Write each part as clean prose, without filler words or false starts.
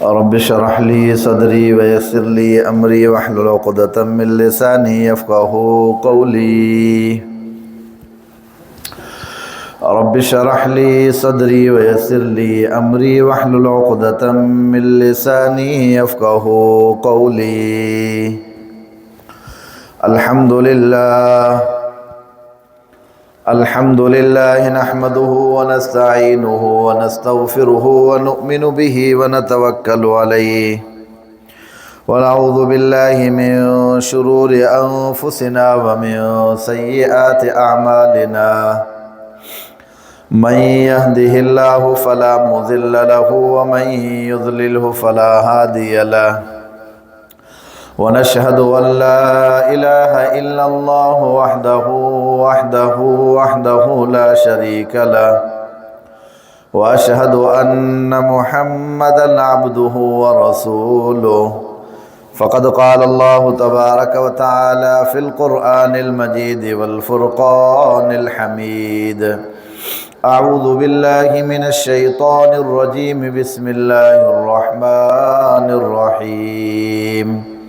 رب اشرح لي صدري ويسر لي أمري واحلل عقدة من لساني يفقه قولي. رب اشرح لي صدري ويسر لي أمري واحلل عقدة من لساني يفقه قولي. الحمد لله، الحمد لله نحمده ونستعينه ونستغفره ونؤمن به ونتوكل عليه، ونعوذ بالله من شرور أنفسنا ومن سيئات أعمالنا. من يهده الله فلا مضل له ومن يضلله فلا هادي له. ونشهد أن لا إله إلا الله وحده وحده وحده لا شريك له، وأشهد أن محمدا عبده ورسوله. فقد قال الله تبارك وتعالى في القرآن المجيد والفرقان الحميد: أعوذ بالله من الشيطان الرجيم، بسم الله الرحمن الرحيم،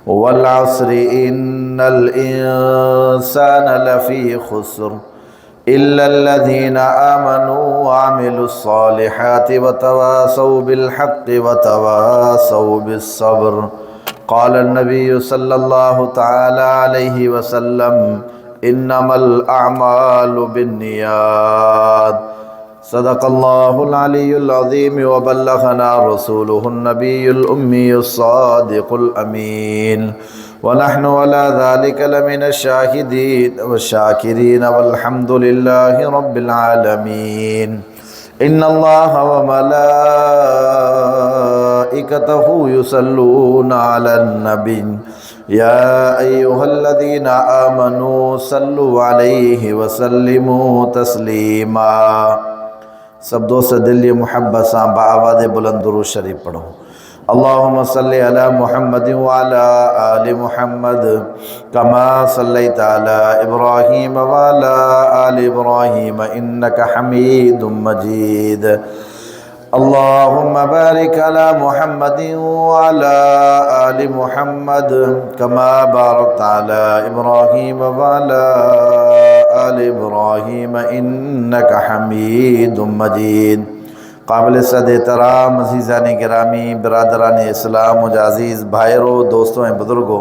والعصر إن الإنسان لفي خسر إلا الذين آمنوا وعملوا الصالحات وتواصوا بالحق وتواصوا بالصبر. قال النبي صلى الله تعالى عليه وسلم: إنما الأعمال بالنيات. صدق الله العلي العظيم وبلغنا رسوله النبي الأمي الصادق الأمين، ونحن على ذلك لمن الشاهدين والشاكرين، والحمد لله رب العالمين. إن الله وملائكته يصلون على النبي، يا أيها الذين آمنوا صلوا عليه وسلموا تسليما. سڀ دوست دل جي محبت سان باآواز بلند درود شريف پڙهو. اللهم صل على محمد وعلى آل محمد كما صليت على إبراهيم وعلى آل إبراهيم إنك حميد مجيد. اللهم بارك على محمد وعلى آل محمد كما باركت على إبراهيم وعلى آل إبراهيم إنك حميد مجيد. قابل صد احترام عزيزان گرامي، برادران اسلام، منهنجا عزيز ڀائرو، دوستو ۽ بزرگو،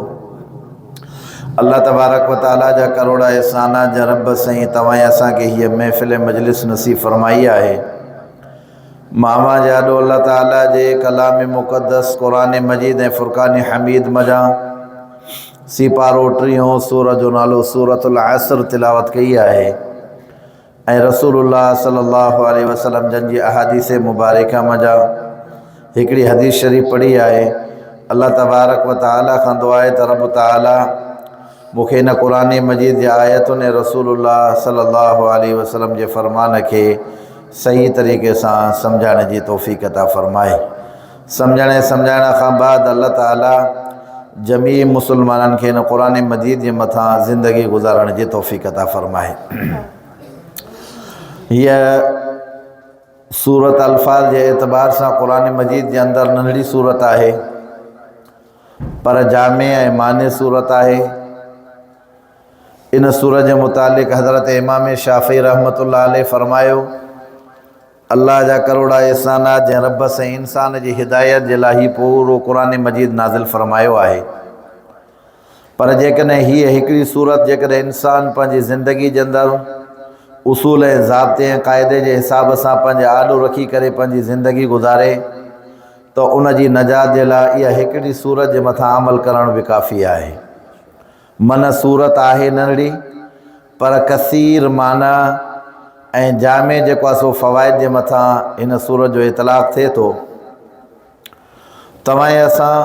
الله تبارڪ و تعاليٰ جا ڪروڙا احسان جا رب سائين توهان ۽ اسان کي هيء محفل مجلس نصيب فرمائي آهي. ماما جي آڏو الله تعاليٰ جي ڪلام مقدس قرآن مجيد ۽ فرقان حميد منجهان سيپارو ٽيهون سورة جو نالو سورة العصر تلاوت ڪئي آهي ۽ رسول الله صلي الله عليه وسلم جن جي احاديث مبارڪه منجهان هڪڙي حديث شريف پڙهي آهي. الله تبارڪ و تعاليٰ کان دعا آهي ته رب تعاليٰ مون کي هن قرآن مجيد جي آيتن ۽ رسول الله صلي الله عليه وسلم جي فرمان کي صحيح طريقي سان سمجهائڻ جي توفيق عطا فرمائي. سمجهڻ ۽ سمجهائڻ کان بعد الله تعاليٰ جميع مسلمانن کي هن قرآن مجيد جي مٿان زندگي گذارڻ جي توفيق عطا فرمائي. هيء سورت الفاظ جي اعتبار سان قرآن مجيد جي اندر ننڍڙي سورت آهي، پر جامع ۽ مانع سورت آهي. ان سورت جي متعلق حضرت امام شافعي رحمة الله عليه فرمايو: الله جا ڪروڙا احسانات جنهن رب سائين انسان جي هدايت جي لاء هي پورو قرآن مجيد نازل فرمايو آهي، پر جيڪڏهن هيء هڪڙي سورت جيڪڏهن انسان پنهنجي زندگي جي اندر اصول ۽ ضابطي ۽ قاعدي جي حساب سان پنهنجي آڏو رکي ڪري پنهنجي زندگي گذاري ته ان جي نجات جي لاء اها هڪڙي سورت جي مٿان عمل ڪرڻ به ڪافي آهي. من سورت آهي ننڍڙي، پر ڪثير معنيٰ ۽ جامع جيڪو آهي سو فوائد جي مٿان هن سورت جو اطلاق ٿئي ٿو. توهان ۽ اسان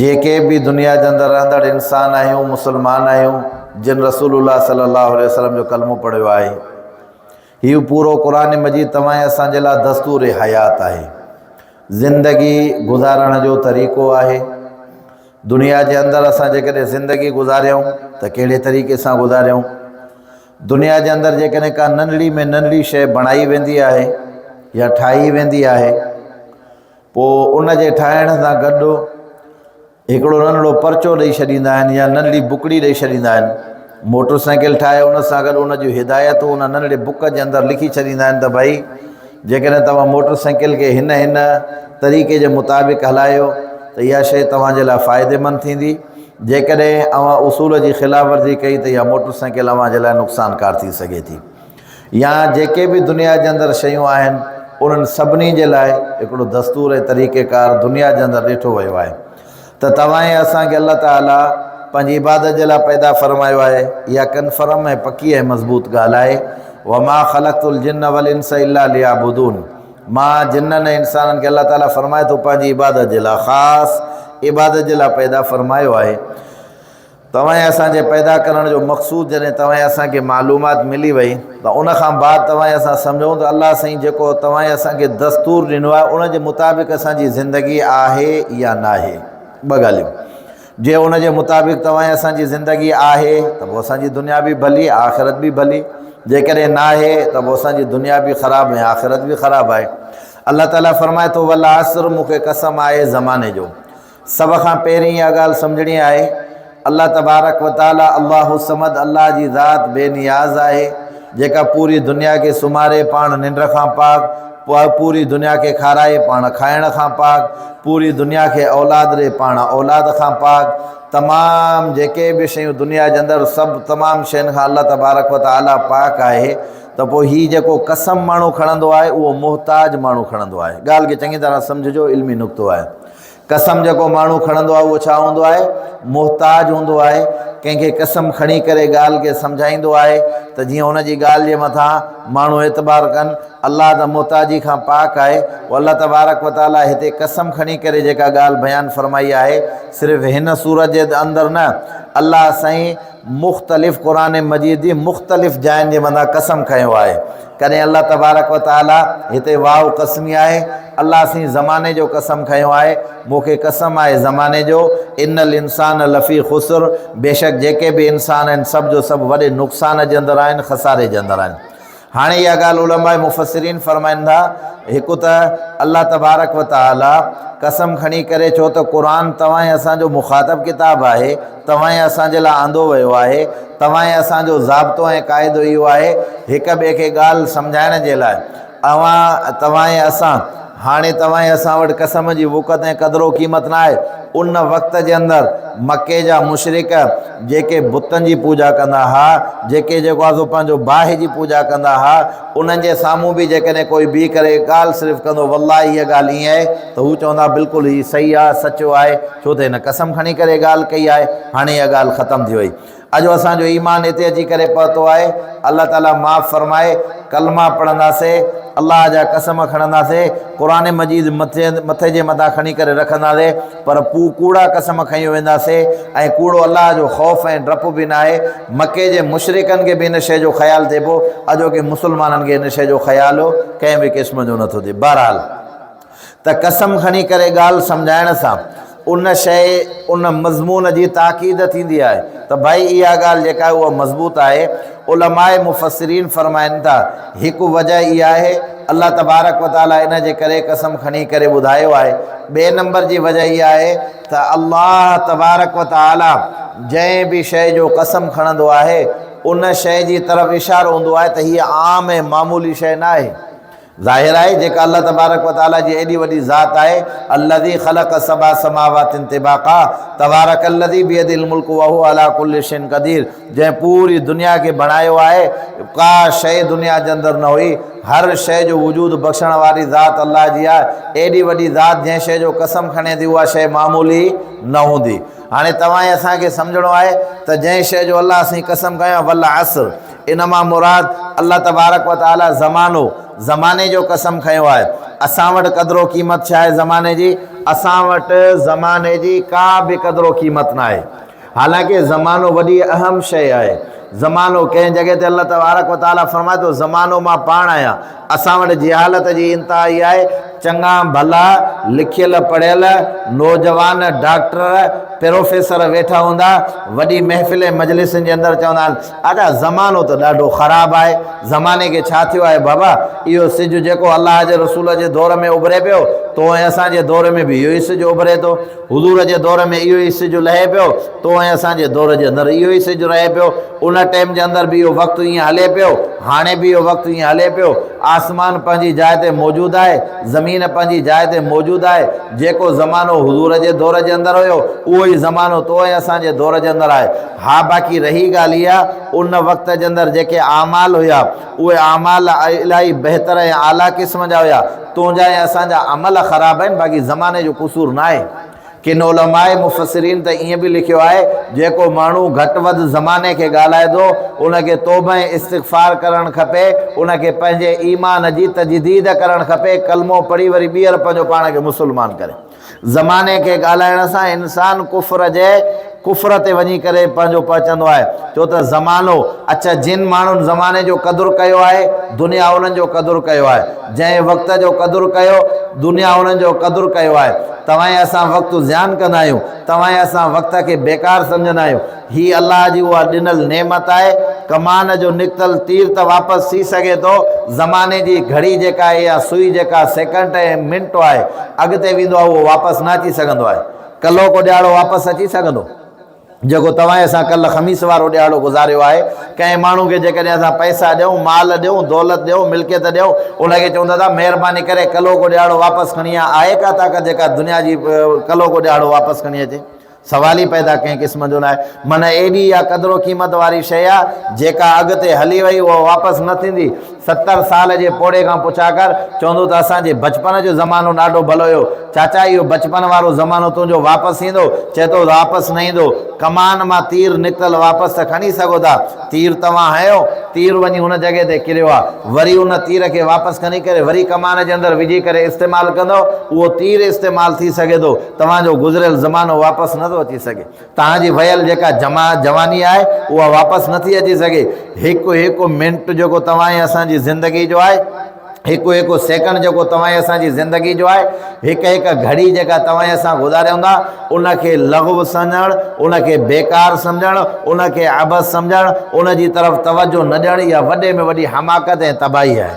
جيڪي به دنيا جي اندر رهندڙ انسان آهيون، مسلمان آهيون، جن رسول الله صلي الله عليه وسلم جو ڪلمو پڙهيو آهي، هي پورو قرآن مجيد توهان ۽ اسان جي لاء دستور حيات آهي، زندگي گذارڻ جو طريقو آهي. دنيا جي اندر اسان جيڪڏهن زندگي گذاريون ته ڪهڙي طريقي سان گذاريون؟ دنيا جي اندر جيڪڏهن ڪا ننڍڙي ۾ ننڍڙي شيء بڻائي ويندي آهي يا ٺاهي ويندي آهي پوء ان جي ٺاهڻ سان گڏ هڪڙو ننڍڙو پرچو ڏئي ڇڏيندا آهن يا ننڍڙي بڪڙي ڏئي ڇڏيندا آهن. موٽر سائيڪل ٺاهي ان سان گڏ ان جون هدايتون ان ننڍڙي بڪ جي اندر لکي ڇڏيندا آهن ته ڀائي جيڪڏهن توهان موٽر سائيڪل کي هن هن طريقي جي مطابق هلايو ته اها شيء توهان جي لاء فائديمند ٿيندي جيڪڏهن اوهان اصول جي خلاف ورزي ڪئي ته اها موٽر سائيڪل اوهان جي لاء نقصانڪار ٿي سگهي ٿي. يا جيڪي به دنيا جي اندر شيون آهن انهن سڀني جي لاء هڪڙو دستور ۽ طريقه ڪار دنيا جي اندر ڏٺو ويو آهي ته توهان ۽ اسان کي الله تعالي پنهنجي عبادت جي لاء پيدا فرمايو آهي اها ڪنفرم ۽ پڪي ۽ مضبوط ڳالهه آهي وما خلقت الجن والانس الا ليعبدون مان جنن ۽ انسانن کي الله تعالي فرمائي ٿو پنهنجي عبادت جي لاء خاص عبادت جي لاء پيدا فرمايو آهي توهان ۽ اسان جي پيدا ڪرڻ جو مقصود جڏهن توهان ۽ اسان کي معلومات ملي وئي ته ان کان بعد توهان ۽ اسان سمجهون ته الله سائين جيڪو توهان ۽ اسان کي دستور ڏنو آهي ان جي مطابق اسان جي زندگي آهي يا ناهي. ٻه ڳالهيون جي ان جي مطابق توهان ۽ اسان جي زندگي آهي ته پوء اسان جي دنيا به ڀلي آخرت به ڀلي جيڪڏهن ناهي ته پوء اسان جي دنيا به خراب ۽ آخرت به خراب آهي. الله تعالي فرمائي ٿو والعصر مون کي قسم آهي زماني جو. سڀ کان پهرين اها ڳالهه سمجهڻي آهي، الله تبارڪ و تعاليٰ الله الصمد الله جي ذات بي نياز آهي، جيڪا پوري دنيا کي سمهاري پاڻ ننڊ کان پاڪ، پوري دنيا کي کارائي پاڻ کائڻ کان پاڪ، پوري دنيا کي اولاد ڏي پاڻ اولاد کان پاڪ، تمام جيڪي به شيون دنيا جي اندر سڀ تمام شين کان الله تبارڪ و تعاليٰ پاڪ آهي ته پوء هي جيڪو قسم ماڻهو کڻندو آهي اهو محتاج ماڻهو کڻندو آهي. ڳالهه کي چڱي طرح سمجهجو علمي نقطو آهي. قسم جيڪو ماڻهو کڻندو آهي اهو ڇا هوندو آهي؟ محتاج هوندو آهي. ڪنهن کي قسم کڻي ڪري ڳالهه کي سمجهائيندو آهي ته جيئن هن جي ڳالهه جي مٿان ماڻهو اعتبار ڪن. الله ته محتاجي کان پاڪ آهي. پوء الله تبارڪ و تعاليٰ هتي قسم کڻي ڪري جيڪا ڳالهه بيان فرمائي آهي صرف هن سورت جي اندر نه الله سائين مختلف قرآن مجيد جي مختلف جاين جي مٿان قسم کنيو آهي. ڪڏهن الله تبارڪ و تعاليٰ هتي واو قسمي آهي، الله سين زماني جو قسم کنيو آهي، مون کي قسم آهي زماني جو، ان الانسان لفي خسر، بيشڪ جيڪي به انسان آهن سڀ جو سڀ وڏي نقصان جي اندر آهن، خساري جي اندر آهن. هاڻي اها ڳالهه علماء مفسرين فرمائن ٿا، هڪ ته الله تبارڪ و تعاليٰ قسم کڻي ڪري ڇو ته قرآن توهان ۽ اسان جو مخاطب ڪتاب آهي، توهان ۽ اسان جي لاء آندو ويو آهي، توهان ۽ اسان جو ضابطو ۽ قاعدو اهو آهي هڪ ٻئي کي ڳالهه سمجهائڻ جي لاء اوهان، توهان ۽ اسان، هاڻي توهان ۽ اسان وٽ قسم جي وقعت ۽ قدر و قيمت نه آهي. ان وقت جي اندر مڪي جا مشرڪ جيڪي بتن جي پوڄا ڪندا ها، جيڪي جيڪو آهي سو پنهنجو باهه جي پوڄا ڪندا ها، انهن جي سامهون به جيڪڏهن ڪوئي بيهي ڪري ڳالهه صرف ڪندو والله هيء ڳالهه ائين آهي ته هو چوندا بلڪل هي صحيح آهي، سچو آهي، ڇو ته هن قسم کڻي ڪري ڳالهه ڪئي آهي، هاڻي اها ڳالهه ختم ٿي وئي. اڄ اسان جو ايمان هتي اچي ڪري پهتو آهي، الله تعالي معاف فرمائي، ڪلما پڙهنداسي، الله جا قسم کڻنداسي، قرآن مجيد مٿي مٿي جي مٿان کڻي ڪري رکنداسي، پر پو ڪوڙا قسم کنيو وينداسي ۽ ڪوڙو الله جو خوف ۽ ڊپ به ناهي، مڪي جي مشرڪن کي به ان شيء جو خيال ٿئي پيو، اڄوڪي مسلمانن کي ان شيء جو خيال ڪنهن به قسم جو نٿو ٿئي. بهرحال. ته قسم کڻي ڪري ڳالهه سمجهائڻ سان ان شيء، ان مضمون جي تاڪيد ٿيندي آهي ته ڀائي اها ڳالهه جيڪا آهي اها مضبوط آهي. علماء مفسرين فرمائن ٿا، هڪ وجه اها آهي، الله تبارڪ و تعاليٰ ان جي ڪري قسم کڻي ڪري ٻڌايو آهي. ٻئي نمبر جي وجه اها آهي ته الله تبارڪ و تعاليٰ جنهن به شيء جو قسم کڻندو آهي، ان شيء جي طرف اشارو هوندو آهي ته هيء عام ۽ معمولي شيء نه آهي. ظاهر آهي جيڪا الله تبارڪ و تعاليٰ جي ايڏي وڏي ذات آهي، الذي خلق سبع سماوات طباقا، تبارڪ الذي بيده الملڪ وهو علي ڪل شيء قدير، جنهن پوري دنيا کي بڻايو آهي، ڪا شيء دنيا جي اندر نه هئي، هر شيء جو وجود بخشڻ واري ذات الله جي آهي، ايڏي وڏي ذات جنهن شيء جو قسم کڻي ٿي اها شيء معمولي نه هوندي. هاڻي توهان ۽ اسان کي سمجهڻو آهي ته جنهن شيء جو الله سائين قسم کنيو آهي والعصر ان مان مراد الله تبارڪ و تعاليٰ زمانو، زماني جو قسم کنيو آهي. اسان وٽ قدر و قيمت ڇا آهي زماني جي؟ اسان وٽ زماني جي ڪا به قدر و قيمت ناهي. حالانڪه زمانو وڏي اهم شيء آهي. زمانو ڪنهن جڳهه تي الله تبارڪ و تعاليٰ فرمائي ٿو زمانو مان پاڻ آهيان. اسان وٽ جهالت جي انتها اها آهي، چڱا ڀلا، لکيل پڙهيل، نوجوان، ڊاڪٽر، پروفيسر ويٺا هوندا، وڏي محفل ۽ مجلسن جي اندر چوندا آهن، ادا زمانو ته ڏاڍو خراب آهي، زماني کي ڇا ٿيو آهي بابا، اهو سج جيڪو الله جي رسول جي دور ۾ اڀري پيو، تو ۽ اسان جي دور ۾ به اهو ئي سج اڀري ٿو، حضور جي دور ۾ اهو ئي سج لهي پيو، تو ۽ اسان جي دور جي اندر اهو ئي سج رهي پيو، ان ٽيم جي اندر به اهو وقت ائين هلي پيو، هاڻي به اهو وقت ائين هلي پيو، آسمان پنهنجي جاء تي موجود آهي، زمين پنهنجي جاء تي موجود آهي، جيڪو زمانو حضور جي دور جي اندر هيو، اهو ئي زمانو تو ۽ اسان جي دور جي اندر آهي. ها باقي رهي ڳالهه اها، ان وقت جي اندر جيڪي اعمال هيا، اهي اعمال الاهي بهتر ۽ اعليٰ قسم جا هيا. تنهنجا ۽ اسان جا عمل خراب آهن، باقي زماني جو قصور ناهي. ڪن علماء مفسرين ته ائين به لکيو آهي، جيڪو ماڻهو گهٽ وڌ زماني کي ڳالهائي ٿو، ان کي توبه ۽ استغفار ڪرڻ کپي، ان کي پنهنجي ايمان جي تجديد ڪرڻ کپي، ڪلمو پڙهي وري ٻيهر پنهنجو پاڻ کي مسلمان ڪري. زماني کي ڳالهائڻ سان انسان ڪفر جي ڪفر تي وڃي ڪري پنهنجو پهچندو آهي، ڇو ته زمانو، اڇا جن ماڻهن زماني جو قدر ڪيو آهي، دنيا انهن جو قدر ڪيو آهي، جنهن وقت جو قدر ڪيو، دنيا انهن جو قدر ڪيو آهي. توهان ۽ اسان وقت زيان ڪندا آهيون، توهان ۽ اسان وقت کي بيڪار سمجهندا آهيون. هي الله جي اها ڏنل نعمت آهي، ڪمان جو نڪتل تير ته واپس ٿي سگهي ٿو، زماني جي گهڙي جيڪا آهي يا سوئي جيڪا سيڪنڊ ۽ منٽ آهي، اڳتي ويندو آهي اهو واپس نه اچي سگهندو آهي. ڪلهوڪو ڏهاڙو واپس اچي سگهندو؟ جيڪو توهان ۽ اسان ڪلهه خميس وارو ڏهاڙو گذاريو آهي، ڪنهن ماڻهو کي جيڪڏهن اسان پئسا ڏيون، مال ڏيون، دولت ڏيون، ملڪيت ڏيون، ان کي چئون ته مهرباني ڪري ڪلهوڪو ڏهاڙو واپس کڻي آ، آهي ڪا طاقت جيڪا دنيا جي ڪلهوڪو ڏهاڙو واپس کڻي اچي؟ سوال ئي پيدا ڪنهن قسم جو ناهي. معنيٰ ايڏي اها قدر و قيمت واري شيء آ، جيڪا اڳتي هلي وئي اها واپس نه ٿيندي. 70 سال جي پوڙهي کان پڇا ڪر، چوندو ته اسان جي بچپن جو زمانو ڏاڍو ڀلو هيو. چاچا اهو بچپن وارو زمانو تنهنجو واپس ايندو؟ چئي ٿو واپس نه ايندو. ڪمان مان تير نڪتل واپس ته کڻي سگهو ٿا. تير توهان هنيو، تير وڃي ان جڳهه تي ڪريو آ. وري ان تير کي واپس کڻي ڪري وري ڪمان جي اندر وجهي ڪري استعمال ڪندؤ، اهو تير استعمال ٿي سگهي ٿو. توهان جو گذريل زمانو واپس نه ٿو اچي سگهي. توهان جي ويل جيڪا جمع جواني آهي اها واپس نه ٿي اچي سگهي. هڪ هڪ منٽ جيڪو توهان ۽ اسان جي زندگي جو آهي، هڪ هڪ سيڪنڊ جيڪو توهان ۽ اسان جي زندگي جو آهي، هڪ هڪ گهڙي جيڪا توهان ۽ اسان گذاريون ٿا، ان کي لغو سمجهڻ، ان کي بيڪار سمجهڻ، ان کي عبث سمجهڻ، ان جي طرف توجه نه ڏيڻ اها وڏي ۾ وڏي حماقت ۽ تباهي آهي.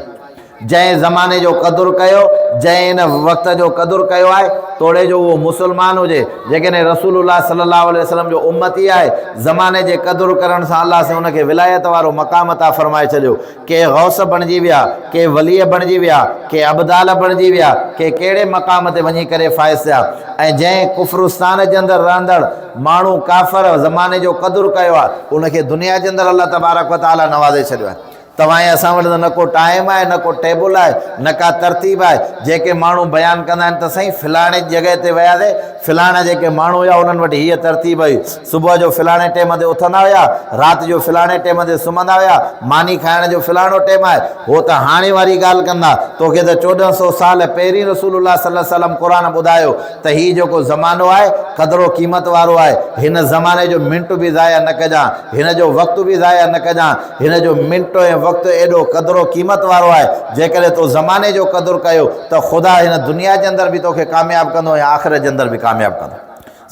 جنهن زماني جو قدر ڪيو، جنهن ان وقت جو قدر ڪيو آهي، توڙي جو اهو مسلمان هجي، جيڪڏهن رسول الله صلي الله عليه وسلم جو امتي آهي، زماني جي قدر ڪرڻ سان الله سائين ان کي ولايت وارو مقام عطا فرمائي ڇڏيو. ڪي غوث بڻجي ويا، ڪي ولي بڻجي ويا، ڪي ابدال بڻجي ويا، ڪي ڪهڙي مقام تي وڃي ڪري فائز ٿيا ۽ جنهن ڪفرستان جي اندر رهندڙ ماڻهو ڪافر زماني جو قدر ڪيو آهي، ان کي دنيا جي اندر الله تبارڪ وتعاليٰ نوازي ڇڏيو آهي. توهان ۽ اسان وٽ ته نه ڪو ٽائيم آهي، نه ڪو ٽيبل آهي، نه ڪا ترتيب آهي. جيڪي ماڻهو بيان ڪندا آهن ته سائين فلاڻي جڳهه تي وياسي، فلاڻا جيڪي ماڻهو هيا انهن وٽ هيء ترتيب هئي، صبح جو فلاڻي ٽيم تي اٿندا هيا، رات جو فلاڻي ٽيم تي سمهندا هيا، ماني کائڻ جو فلاڻو ٽيم آهي. هو ته هاڻي واري ڳالهه ڪندا. توکي ته 14 سو سال پهرين رسول الله صلي الله عليه وسلم قرآن ٻڌايو ته هي جيڪو زمانو آهي، قدر و قيمت وارو آهي، هن زماني جو منٽ به ضايع نه ڪجان، هن جو وقت به ضايع نه ڪجان، هن جو منٽ ۽ وقت ايڏو قدر و قيمت وارو آهي، جيڪڏهن تو زماني جو قدر ڪيو ته خدا هن دنيا جي اندر به توکي ڪامياب ڪندو ۽ آخرت جي اندر به ڪامياب ڪندو.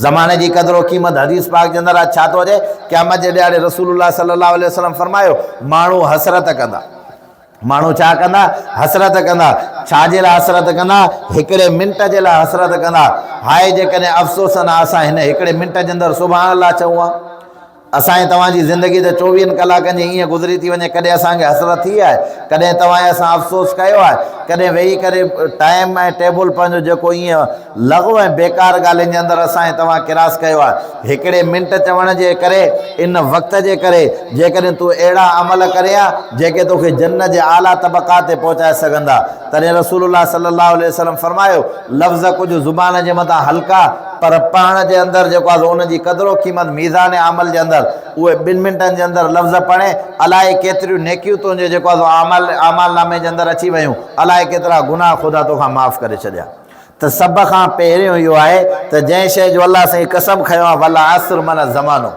زماني جي قدر و قيمت حديث پاڪ جي اندر آهي، ڇا ٿو اچي؟ قيامت جي ڏهاڙي رسول الله صلي الله عليه وسلم فرمايو، ماڻهو حسرت ڪندا. ماڻهو ڇا ڪندا؟ حسرت ڪندا. ڇا جي لاء حسرت ڪندا؟ هڪڙي منٽ جي لاء حسرت ڪندا. هاء جيڪڏهن افسوس نه اسان هن هڪڙي منٽ جي اندر سبحان الله چئون ها. اسان ۽ توهان جي زندگي ته چوويهن ڪلاڪن جي ائين گذري ٿي وڃي، ڪڏهن اسان کي حسرت ٿي آهي؟ ڪڏهن توهان ۽ اسان افسوس ڪيو آهي؟ ڪڏهن ويهي ڪري ٽائيم ۽ ٽيبل پنهنجو جيڪو ائين لغو ۽ بيڪار ڳالهين جي اندر اسان ۽ توهان ڪراس ڪيو آهي؟ هڪڙي منٽ چوڻ جي ڪري، ان وقت جي ڪري، جيڪڏهن تون اهڙا عمل ڪرين ها، جيڪي توکي جنت جي اعليٰ طبقات تي پهچائي سگهندا. تڏهن رسول الله صلي الله عليه وسلم فرمايو، لفظ ڪجهه زبان جي مٿان هلڪا، پر پڙهڻ جي اندر جيڪو آهي سو ان جي قدر و قيمت ميزان عمل جي اندر اهي ٻن منٽن جي اندر لفظ پڙهين الائي ڪيتريون نيڪيون تنهنجي جيڪو آهي سو اعمال اعمال نامي جي اندر اچي ويون، الائي ڪيترا گناهه خدا توکان معاف ڪري ڇڏيا. ته سڀ کان پهريون اهو آهي ته جنهن شيء جو الله سائين قسم کنيو آهي والعصر معنيٰ زمانو.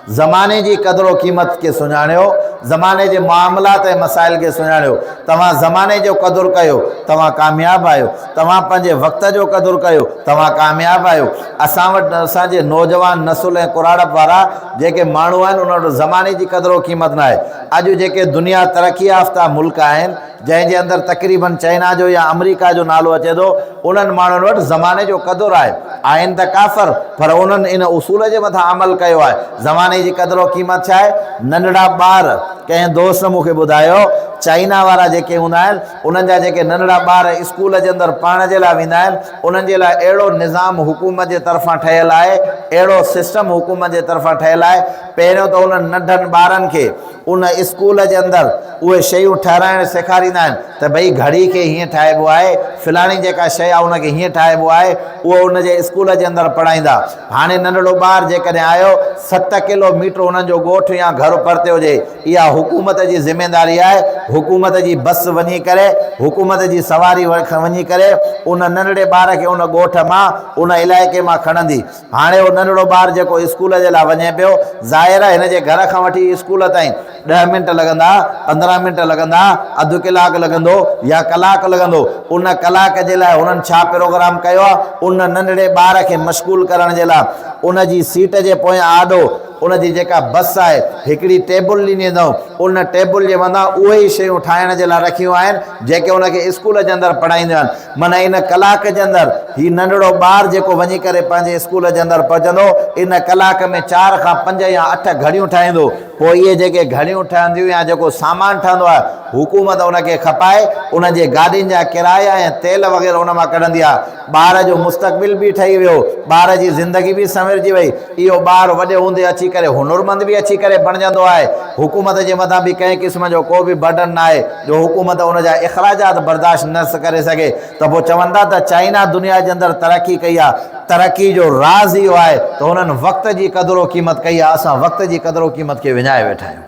زماني جي قدر و قيمت کي سڃاڻيو، زماني جي معاملات ۽ مسائل کي سڃاڻيو. توهان زماني جو قدر ڪيو، توهان ڪامياب آهيو. توهان پنهنجي وقت جو قدر ڪيو، توهان ڪامياب آهيو. اسان وٽ اسان جي نوجوان نسل ۽ ڪراڙپ وارا جيڪي ماڻهو آهن، انهن وٽ زماني جي قدر و قيمت ناهي. اڄ جيڪي دنيا ترقي يافته ملڪ آهن، جنهن جي اندر تقريباً چائنا جو يا آمريڪا جو نالو اچي ٿو، انهن ماڻهن وٽ زماني جو قدر آهي. آهن ته ڪافر، پر انهن ان اصول جي مٿان عمل ڪيو آهي. زماني جي قدر و قيمت ڇا آهي؟ ننڍڙا ٻار، ڪنهن دوست مون کي ٻڌايو، چائنا وارا جيڪي هوندا آهن، انهن جا جيڪي ننڍڙا ٻار اسڪول جي اندر پڙهڻ جي لاء ويندا آهن، انهن جي لاء اهڙو نظام حڪومت جي طرفان ٺهيل آهي، اهڙو سسٽم حڪومت جي طرفان ٺهيل آهي، پهريون ته انهن ننڍن ٻارن کي ان اسڪول جي اندر اهي شيون ٺهرائڻ سيکاريندا آهن ته ڀئي گهڙي کي هيئن ٺاهبو آهي، فلاڻي جيڪا شيء آهي ان کي هيئن ٺاهبو آهي، اهو ان جي اسڪول جي اندر پڙهائيندا. هاڻي ننڍڙو ٻار جيڪڏهن آيو ست ڪلو ميٽر انهن جو ڳوٺ يا گهر پرتي هجي، اها حڪومت جي ذميداري آهي، حڪومت جي بس وڃي ڪري، حڪومت جي سواري وڃي ڪري ان ننڍڙي ٻار کي ان ڳوٺ مان، ان علائقي مان کڻندي. هاڻي اهو ننڍڙو ٻار جيڪو اسڪول جي لاء وڃي پيو، ظاهر آهي هن جي گهر کان وٺي اسڪول تائين ڏهه منٽ لڳندا، 15 منٽ لڳندا، اڌ ڪلاڪ لڳندو يا ڪلاڪ لڳندو. ان ڪلاڪ جي لاء هنن ڇا پروگرام ڪيو آهي، ان ننڍڙي ٻار کي مشغول ڪرڻ جي لاء ان جي سيٽ جي پويان آڏو ان جي جيڪا بس آهي، هڪڙي ٽيبل ڏني اٿئون، ان ٽيبل جي مٿان اهي ئي شيون ٺاهڻ جي لاء رکيون آهن، جيڪي ان کي اسڪول جي اندر پڙهائينديون آهن. معنيٰ ان ڪلاڪ جي اندر هي ننڍڙو ٻار جيڪو وڃي ڪري پنهنجي اسڪول جي اندر پهچندو، ان ڪلاڪ ۾ چار کان پنج يا اٺ گهڙيون ٺاهيندو. پوء اهي جيڪي گهڙيون ٺهنديون يا جيڪو سامان ٺهندو آهي، حڪومت ان کي کپائي، انهن جي گاڏين جا ڪرايا ۽ تيل وغيره ان مان ڪڍندي آهي. ٻار جو مستقبل به ٺهي ويو، ٻار جي زندگي به سنورجي وئي. اهو ٻار وڏي هوندي اچي ڪري هنرمند به اچي ڪري بڻجندو آهي. حڪومت جي مٿان به ڪنهن قسم جو ڪو به برڊن ناهي جو حڪومت ان جا اخراجات برداشت نه ڪري سگهي ته پوء چون ٿا ته چائنا دنيا جي اندر ترقي ڪئي آهي. ترقي جو راز اهو آهي ته هنن وقت جي قدر و قيمت ڪئي آهي، اسان وقت جي قدر و قيمت کي وڃائي ويٺا آهيون.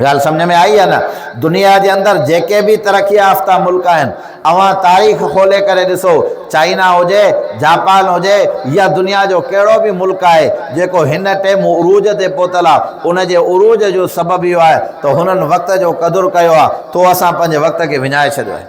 ڳالهه سمجهه ۾ آئي يا نه؟ دنيا جي اندر جيڪي به ترقي يافته ملڪ آهن، اوهان تاريخ کولي ڪري ڏسو، چائنا هجي، جاپان هجي يا دنيا جو ڪهڙو به ملڪ آهي جيڪو هن ٽيم عروج تي پهتل آهي، ان جي عروج جو سبب اهو آهي ته هنن وقت جو قدر ڪيو آهي، تو اسان پنهنجي وقت کي وڃائي ڇڏيو آهي.